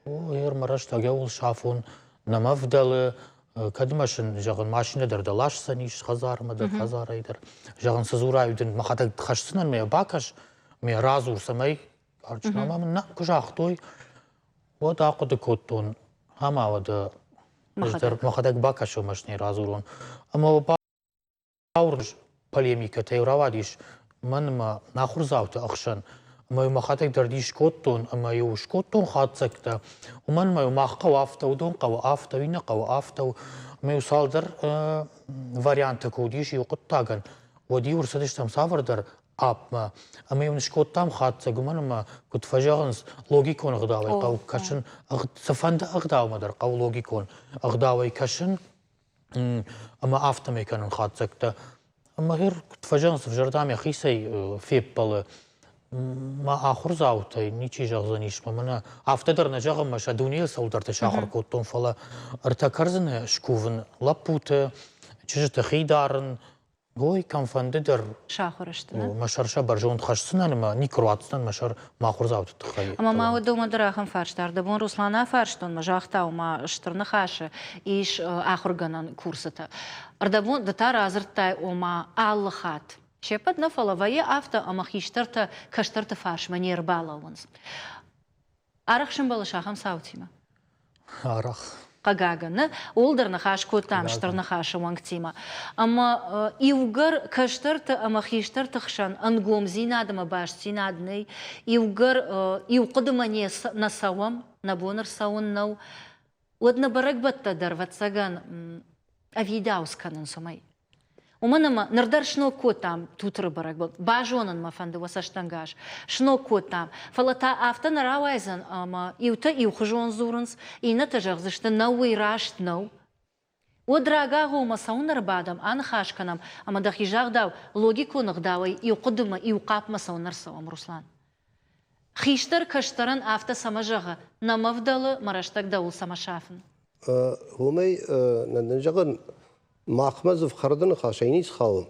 G: О, ер мӕ рӕстӕг еуыл сафон, нӕ мӕ вдӕлы, кӕд мӕ сын, зӕгъын, машинӕ дӕр дӕ ласдзӕнис хӕдзармӕ дӕр, хӕдзарӕй дӕр. Зӕгъын, цы дзурай дын, мӕхӕдӕг хӕсдзынӕн мӕ бакӕс, мӕ радзур, цӕмӕй ӕрчъынамӕ мын нӕ куы загътой, уӕд ахъуыды кодтон, ӕмӕ уӕдӕ ӕз дӕр мӕхӕдӕг бакӕсон, мӕ сне радзурон. Ӕмӕ Ауырз полемикӕтӕй рауадис мӕнмӕ ахуырдзауты ӕхсӕн. Ӕмӕ-иу мӕхӕдӕг дӕр дис кодтон ӕмӕ-иу скодтон хатдзӕгтӕ. Уымӕн ӕмӕ-иу мах хъӕуы афтӕ, уыдон хъӕуы афтӕ, иннӕ хъӕуы афтӕ. Ӕмӕ-иу цалдӕр варианты куы уыдис иу хъуыддагӕн, уӕд-иу ӕрцыдыстӕм цавӕрдӕр аппмӕ. Ӕмӕ-иу скодтам хатдзӕг, уымӕн ӕмӕ, куыд фӕзӕгъынц, логикон ӕгъдауӕй хъӕуы кӕсын, цыфӕнды ӕгъдаумӕ дӕр хъӕуы логикон ӕгъдауӕй кӕсын ӕмӕ афтӕмӕй кӕнын хатдзӕгтӕ. Ӕмӕ гъер куыд фӕзӕгъынц, ӕвзӕрдӕм йӕхицӕй феппӕлы. Мӕ ахуырдзаутӕй ничи зӕгъдзӕнис, мӕ мӕнӕ афтӕ дӕр нӕ зӕгъын, мӕ сӕ дунейыл цӕуылдӕрты сахуыр кодтон, фӕлӕ ӕртӕ кӕрдзыны скувын лӕппуты, чызджыты хи дарын, Ой, кӕмфӕнды дӕр
A: сахуыр сты.
G: Мӕ сӕр сӕ бӕрзонд хӕсдзынӕн ӕмӕ никуы руадздзынӕн мӕ сӕр мӕ ахуырдзауты тыххӕй.
A: Ӕмӕ ма уӕд дӕр ахӕм фарста. Ӕрдӕбон Руслан афарстон, мӕ загъта, ома стыр ныхасы ис ахуыргӕнӕн курсытӕ. Ӕрдӕбон ды та радзырдтай, ома алы хатт се ппӕт нӕ, фӕлӕ вӕййы афтӕ, ӕмӕ хистӕртӕ кӕстӕрты фарсмӕ не рбалӕууынц. Арӕх сӕмбӕлыс ахӕм цаутимӕ?
G: Арӕх.
A: Хъыгагӕн, нӕ? Ууыл дӕр ныхас кодтам стыр ныхасы уӕнгтимӕ. Ӕмӕ иугӕр кӕстӕрты ӕмӕ хистӕрты хсӕн ӕнгомдзинад ӕмӕ бастдзинад нӕй, иугӕр иу хъуыдымӕ нӕ цӕуӕм, нӕ бон ӕрцӕуын нӕу, уӕд нӕ бӕрӕгбӕттӕ дӕр, ӕвӕццӕгӕн, ӕвидауц кӕнынц уымӕй. Уымӕн ӕмӕ ныр дӕр сног кодтам Тутыры бӕрӕгбон. Базонын мӕ фӕнды уӕ цӕстӕнгас. Сног кодтам. Фӕлӕ та афтӕ нӕ рауайдзӕн, ӕмӕ иутӕ иухуызон дзурынц, иннӕтӕ зӕгъдзысты, нӕу уый раст нӕу. Уӕд рагагъоммӕ цӕуын ӕрбадӕм, аныхас кӕнӕм ӕмӕ дӕхи загъдау логикон ӕгъдауӕй иу хъуыдымӕ, иу хъапмӕ цӕуын ӕрцӕуӕм, Руслан. Хистӕр кӕстӕрӕн афтӕ цӕмӕ зӕгъы, нӕ мӕ вдӕлы, мӕ рӕстӕг дӕуыл цӕмӕ сафын?
E: Уымӕй нын зӕгъын, махмӕ дзы фхӕрды ныхасӕй ницы хауы.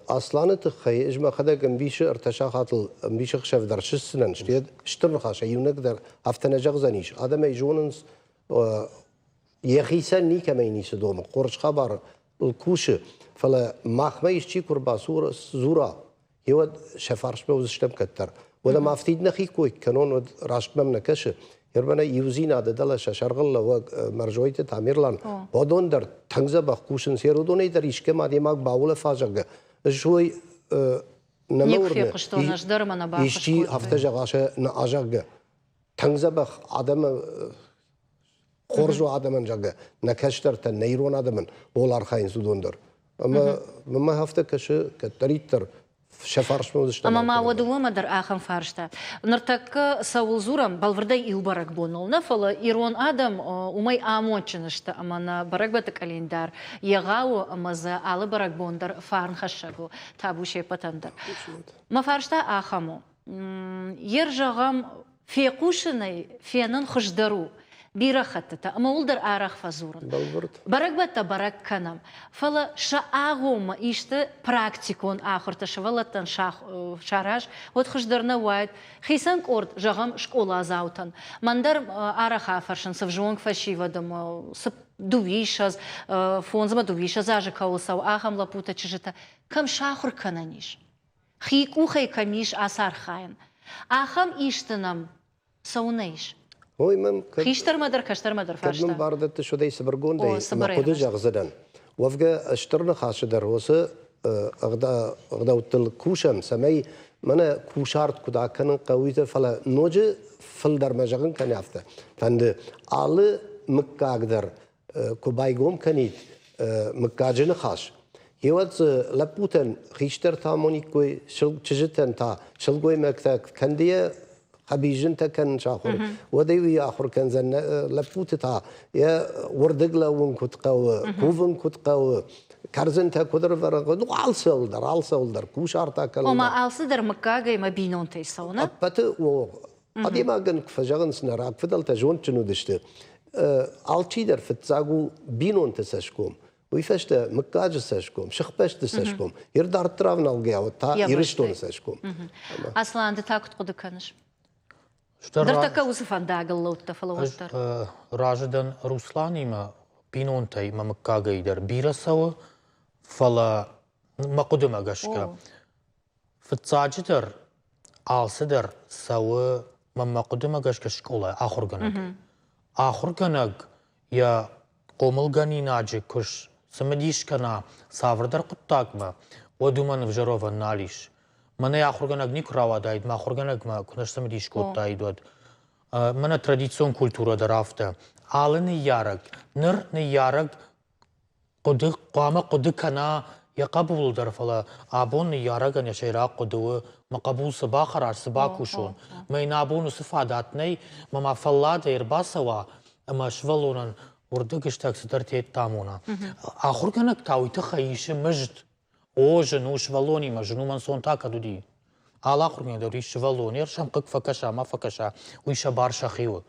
E: Асланы тыххӕй ӕз мӕхӕдӕг ӕмбисы ӕртӕ сахатыл ӕмбисӕхсӕв дӕр сыстдзынӕн, стыр ныхасӕй иунӕг дӕр афтӕ нӕ зӕгъдзӕнис. Адӕм ӕй зонынц, йӕхицӕн никӕмӕй ницы домы, хорз хабар ыл кусы, фӕлӕ махмӕ исчи куы ӕрбадзура, уӕд сӕ фарсмӕ уыдзыстӕм кӕддӕр. Уӕд ӕм афтид нӕхи кой кӕнон, уӕд раст мӕм нӕ кӕсы. Ермӕнӕ иудзинады дӕлӕ сӕ сӕргълӕууӕг Мӕрзойты Тамерлан, уыдон дӕр тынг дзӕбӕх кусынц, уыдонӕй дӕр искӕмӕ адӕймаг баулӕфа, зӕгъгӕ, ӕз уый нӕ мӕ уырны. Исчи афтӕ зӕгъа сӕ нӕ азӕгъгӕ. Тынг дзӕбӕх адӕмы хорз у адӕмӕн, зӕгъгӕ, нӕ кӕстӕртӕн, нӕ ирон адӕмӕн ол архайынц уыдон дӕр. Ӕмӕ мӕ афтӕ кӕсы, кӕддӕриддӕр сӕ фарсмӕ уыдзыстӕм.
A: Ӕмӕ ма уӕд уымӕ дӕр ахӕм фарста. Ныртӕккӕ цӕуыл дзурӕм, бӕлвырдӕй иу бӕрӕгбоныл нӕ, фӕлӕ ирон адӕм уымӕй амондджын сты, ӕмӕ нӕ бӕрӕгбӕтты къӕлиндар егъау у ӕмӕ дзы алы бӕрӕгбон дӕр фарнхӕссӕг у, табу се ппӕтӕн дӕр. Мӕ фарста ахӕм у. Ер зӕгъӕм, фехъусынӕй фенын хуыздӕр у бирӕ хӕттытӕ, ӕмӕ ууыл дӕр арӕх фӕдзурын.
E: Бӕлвырд.
A: Бӕрӕгбӕттӕ бӕрӕг кӕнӕм, фӕлӕ сӕ агъоммӕ исты практикон ахуыртӕ сывӕллӕттӕн сараз, уӕд хуыздӕр нӕ уаид. Хицӕн къорд, зӕгъӕм, скъоладзаутӕн. Мӕн дӕр арӕх афӕрсынц ӕвзонг фӕсивӕд ӕмӕ дыууиссӕдз, фондзмӕ дыууиссӕдз азы кӕуыл цӕуы, ахӕм лӕппутӕ, чызджытӕ. Кӕм сахуыр кӕнӕн ис? Хи къухӕй кӕм ис ацархайӕн, ахӕм исты нӕм цӕуыннӕ ис?
E: Ой, мӕм
A: кӕд, Хистӕрмӕ дӕр, кӕстӕрмӕ дӕр
E: кӕд
A: фарста.
E: мын бар дӕттыс, уӕд ӕй цыбыргондӕй
A: О,
E: мӕ
A: цыбырӕй
E: хъуыды
A: ӕрмӕст.
E: зӕгъдзынӕн. Уӕвгӕ, стыр ныхасы дӕр уыцы ӕгъдӕуттыл кусӕм, цӕмӕй мӕнӕ кусарт куыд акӕнын хъӕуы, фӕлӕ ноджы фылдӕр мӕ зӕгъын кӕны афтӕ. Фӕнды алы мыггаг дӕр куы байгом кӕнид мыггаджы ныхас, гъеуӕд дзы лӕппутӕн хистӕртӕ амониккой, чызджытӕн та сылгоймӕгтӕ кӕндыйӕ хӕбизынтӕ кӕнын сахуыр, уӕд ӕй уый ахуыр кӕндзӕн лӕппуты та йӕ уырдыг лӕууын куыд хъӕуы, кувын куыд хъӕуы, кӕрдзынтӕ куыд ӕрвӕрын хъӕуы, ну алцӕуыл дӕр, алцӕуыл дӕр, кусарт акӕнын.
A: Ома алцыдӕр мыггагӕй мӕ бинонтӕй цӕуы, нӕ?
E: Ӕппӕты Адӕймагӕн куы фӕзӕгъынц, нӕ рагфыдӕлтӕ зондджын уыдысты, алчидӕр фыццаг у бинонты цӕсгом, уый фӕстӕ мыггаджы цӕсгом, сыхбӕсты цӕсгом, йе дарддӕр авналгӕ уӕд та Ирыстоны цӕсгом.
A: Аслан, ды та куыд хъуыды кӕныс? Ныртӕккӕ уыцы фӕндагыл лӕудтӕ, фӕлӕ уӕддӕр.
G: Разы дӕн Русланимӕ, бинонтӕй мӕ мыггагӕй дӕр бирӕ цӕуы, фӕлӕ мӕ хъуыдымӕ гӕсгӕ, Фыццаджыдӕр, алцыдӕр цӕуы мӕнмӕ хъуыдымӕ гӕсгӕ скъолайы ахуыргӕнӕгӕй. Ахуыргӕнӕг йӕ хъомылгӕнинаджы куы цымыдис кӕна цавӕрдӕр хъуыддагмӕ, уӕд уымӕн ӕвзӕр уӕвӕн нал ис. Мӕнӕй ахуыргӕнӕг никуы рауадаид, мӕ ахуыргӕнӕгмӕ куы нӕ сцымыдис кодтаид, уӕд. Мӕнӕ традицион культурӕ дӕр афтӕ. Алы ныййарӕг, ныр ныййарӕг хъуыды хъуамӕ хъуыды кӕна йӕ хъӕбулыл дӕр, фӕлӕ абон ныййарӕгӕн йӕ сӕйраг хъуыды у, мӕ хъӕбул цы бахӕра, цы бакусон. Мӕ йын абон уыцы фадат нӕй, мӕ ма фӕлладӕй ӕрбацӕуа ӕмӕ сывӕллонӕн уырдыгыстӕг цыдӕртӕ йедтӕ амона. Ахуыргӕнӕг та уый тыххӕй исы мызд. О, зын у сывӕллонимӕ, зын у мӕнцон та кӕд уыди. Алы ахуыргӕнӕг дӕр ис сывӕллон, йе сӕм хъыг фӕкӕса, ма фӕкӕса, уый сӕ бар сӕхи у.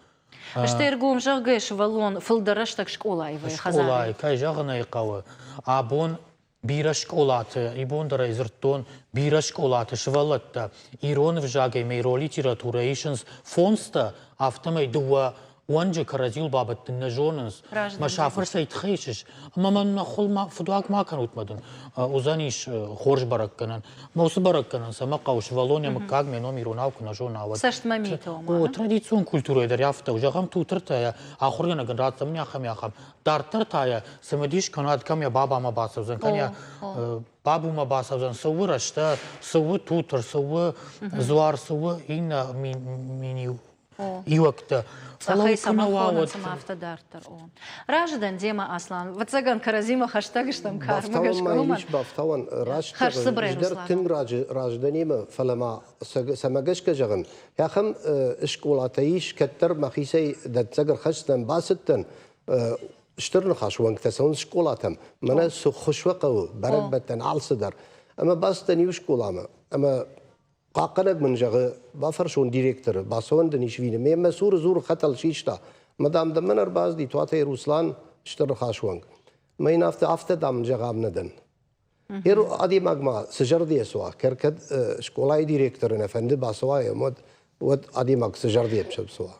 A: Стӕй ӕргом зӕгъгӕ, сывӕллон фылдӕр рӕстӕг скъолайы вӕййы хӕдзары.
G: Скъолайы, кӕй зӕгъын ӕй хъӕуы, абон бирӕ скъолаты, ибон дӕр ӕй дзырдтон, бирӕ скъолаты сывӕллӕттӕ ирон ӕвзагӕй ӕмӕ ирон литературӕ исынц фондзтӕ, афтӕмӕй дыууӕ уӕнджы кӕрӕдзиуыл бабӕттын нӕ зонынц. Мӕ сафыр цӕй тыххӕй исыс? Ӕмӕ мӕн мӕ хуыл фыдуаг ма кӕнут мӕ дын. Уыдзӕнис хорз бӕрӕггӕнӕн. Мӕ уыцы бӕрӕггӕнӕн цӕмӕ хъӕуы сывӕллон йӕ мыггаг мӕ ном иронау куы нӕ зона, уӕд.
A: Цӕстмӕ митӕ
G: О, традицион культурӕйы дӕр афтӕ у. Зӕгъӕм, тутыртӕ йӕ ахуыргӕнӕгӕн ратдзӕн ахӕм ахӕм. Дарддӕр та йӕ цымыдис кӕнӕд, кӕм йӕ бабамӕ бацӕудзӕн, кӕм йӕ бабумӕ бацӕудзӕн, цы у рӕстӕ, цы у тутыр, цы у дзуар, цы у иннӕ миниу. иуӕгтӕ. Фӕлӕ
A: Цъӕхӕй
G: куы нӕ
A: цӕмӕ
G: уа,
A: хонынц
G: уӕд
A: ӕмӕ афтӕ дарддӕр. О. Разы дӕн демӕ, Аслан. Ӕвӕццӕгӕн, кӕрӕдзимӕ хӕстӕг стӕм кармӕ
E: Бафтауӕн
A: гӕсгӕ
E: ма
A: уымӕн.
E: ис, бафтауӕн раст
A: Хӕрзцыбырӕй,
E: ӕз дӕр
A: Руслан.
E: тынг раджы разы дӕн имӕ, фӕлӕ ма цӕмӕ гӕсгӕ зӕгъын, ахӕм скъолатӕ ис, кӕддӕр мӕхицӕй дӕтдзӕг ӕрхӕсдзӕн, бацыдтӕн, стыр ныхас уӕнгтӕ цӕуынц скъолатӕм, мӕнӕ цы ххуыс уӕ хъӕуы, бӕрӕгбӕттӕн, алцыдӕр. Ӕмӕ бацыдтӕн иу скъоламӕ, ӕмӕ хъахъхъӕнӕг мын зӕгъы, бафӕрсон директоры, бацӕуӕн дын ис вины. Ме мӕ цуры дзуры хӕтӕл систа. Мӕ дам, дӕ мӕн ӕрбацыди Туатӕй Руслан, стыр ныхас уӕнг. Мӕ йын афтӕ, афтӕ, дам, зӕгъӕм нӕ дӕн. Ер адӕймаг ма цы зӕрдӕйӕ цуа, кӕд скъолайы директоры нӕ фӕнды бацӕуа, уӕд уӕд адӕймаг цы зӕрдӕйӕ цуа.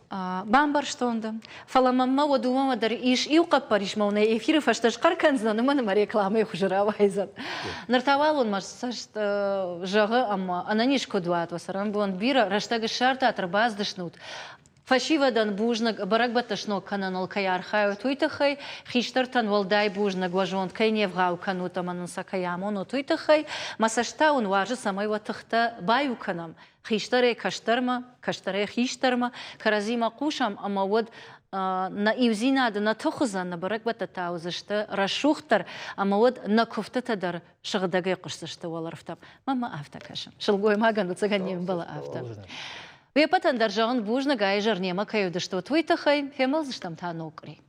A: Бамбӕрстон дӕ. Фӕлӕ мӕнмӕ уӕд уымӕ дӕр ис иу хъӕппӕрис, мӕ уын эфиры фӕстӕ схъӕр кӕндзынӕн, уымӕн ӕмӕ рекламӕйы хуызы рауайдзӕн. Ныр та уал уын мӕ цӕст зӕгъы ӕмӕ ӕнӕниз куыд уат, уӕ цӕрӕнбон бирӕ рӕстӕг ссардтат, ӕрбацыдыстут. Фӕсивӕдӕн бузныг, бӕрӕгбӕттӕ сног кӕныныл кӕй архайут, уый тыххӕй, хистӕртӕн уӕлдай бузныг, уӕ зонд кӕй не вгъау кӕнут ӕмӕ нын сӕ кӕй амонут, уый тыххӕй. Мӕ цӕст та уын уарзы, цӕмӕй уӕ тыхтӕ баиу кӕнӕм, хистӕрӕй кӕстӕрмӕ, кӕстӕрӕй хистӕрмӕ, кӕрӕдзимӕ хъусӕм ӕмӕ уӕд нӕ иудзинады нӕ тых уыдзӕн, нӕ бӕрӕгбӕттӕ та уыдзысты рӕсугъддӕр ӕмӕ уӕд нӕ куывдтытӕ дӕр сыгъдӕгӕй хъуысдзысты уӕлӕрвтӕм. Мӕнмӕ афтӕ кӕсы. Сылгоймагӕн ӕцӕгӕн не мбӕлы афтӕ. Уе ппӕтӕн дӕр зӕгъын бузныг, а изӕр немӕ кӕй уыдыстут, уый тыххӕй. Фембӕлдзыстӕм та ног къуыри.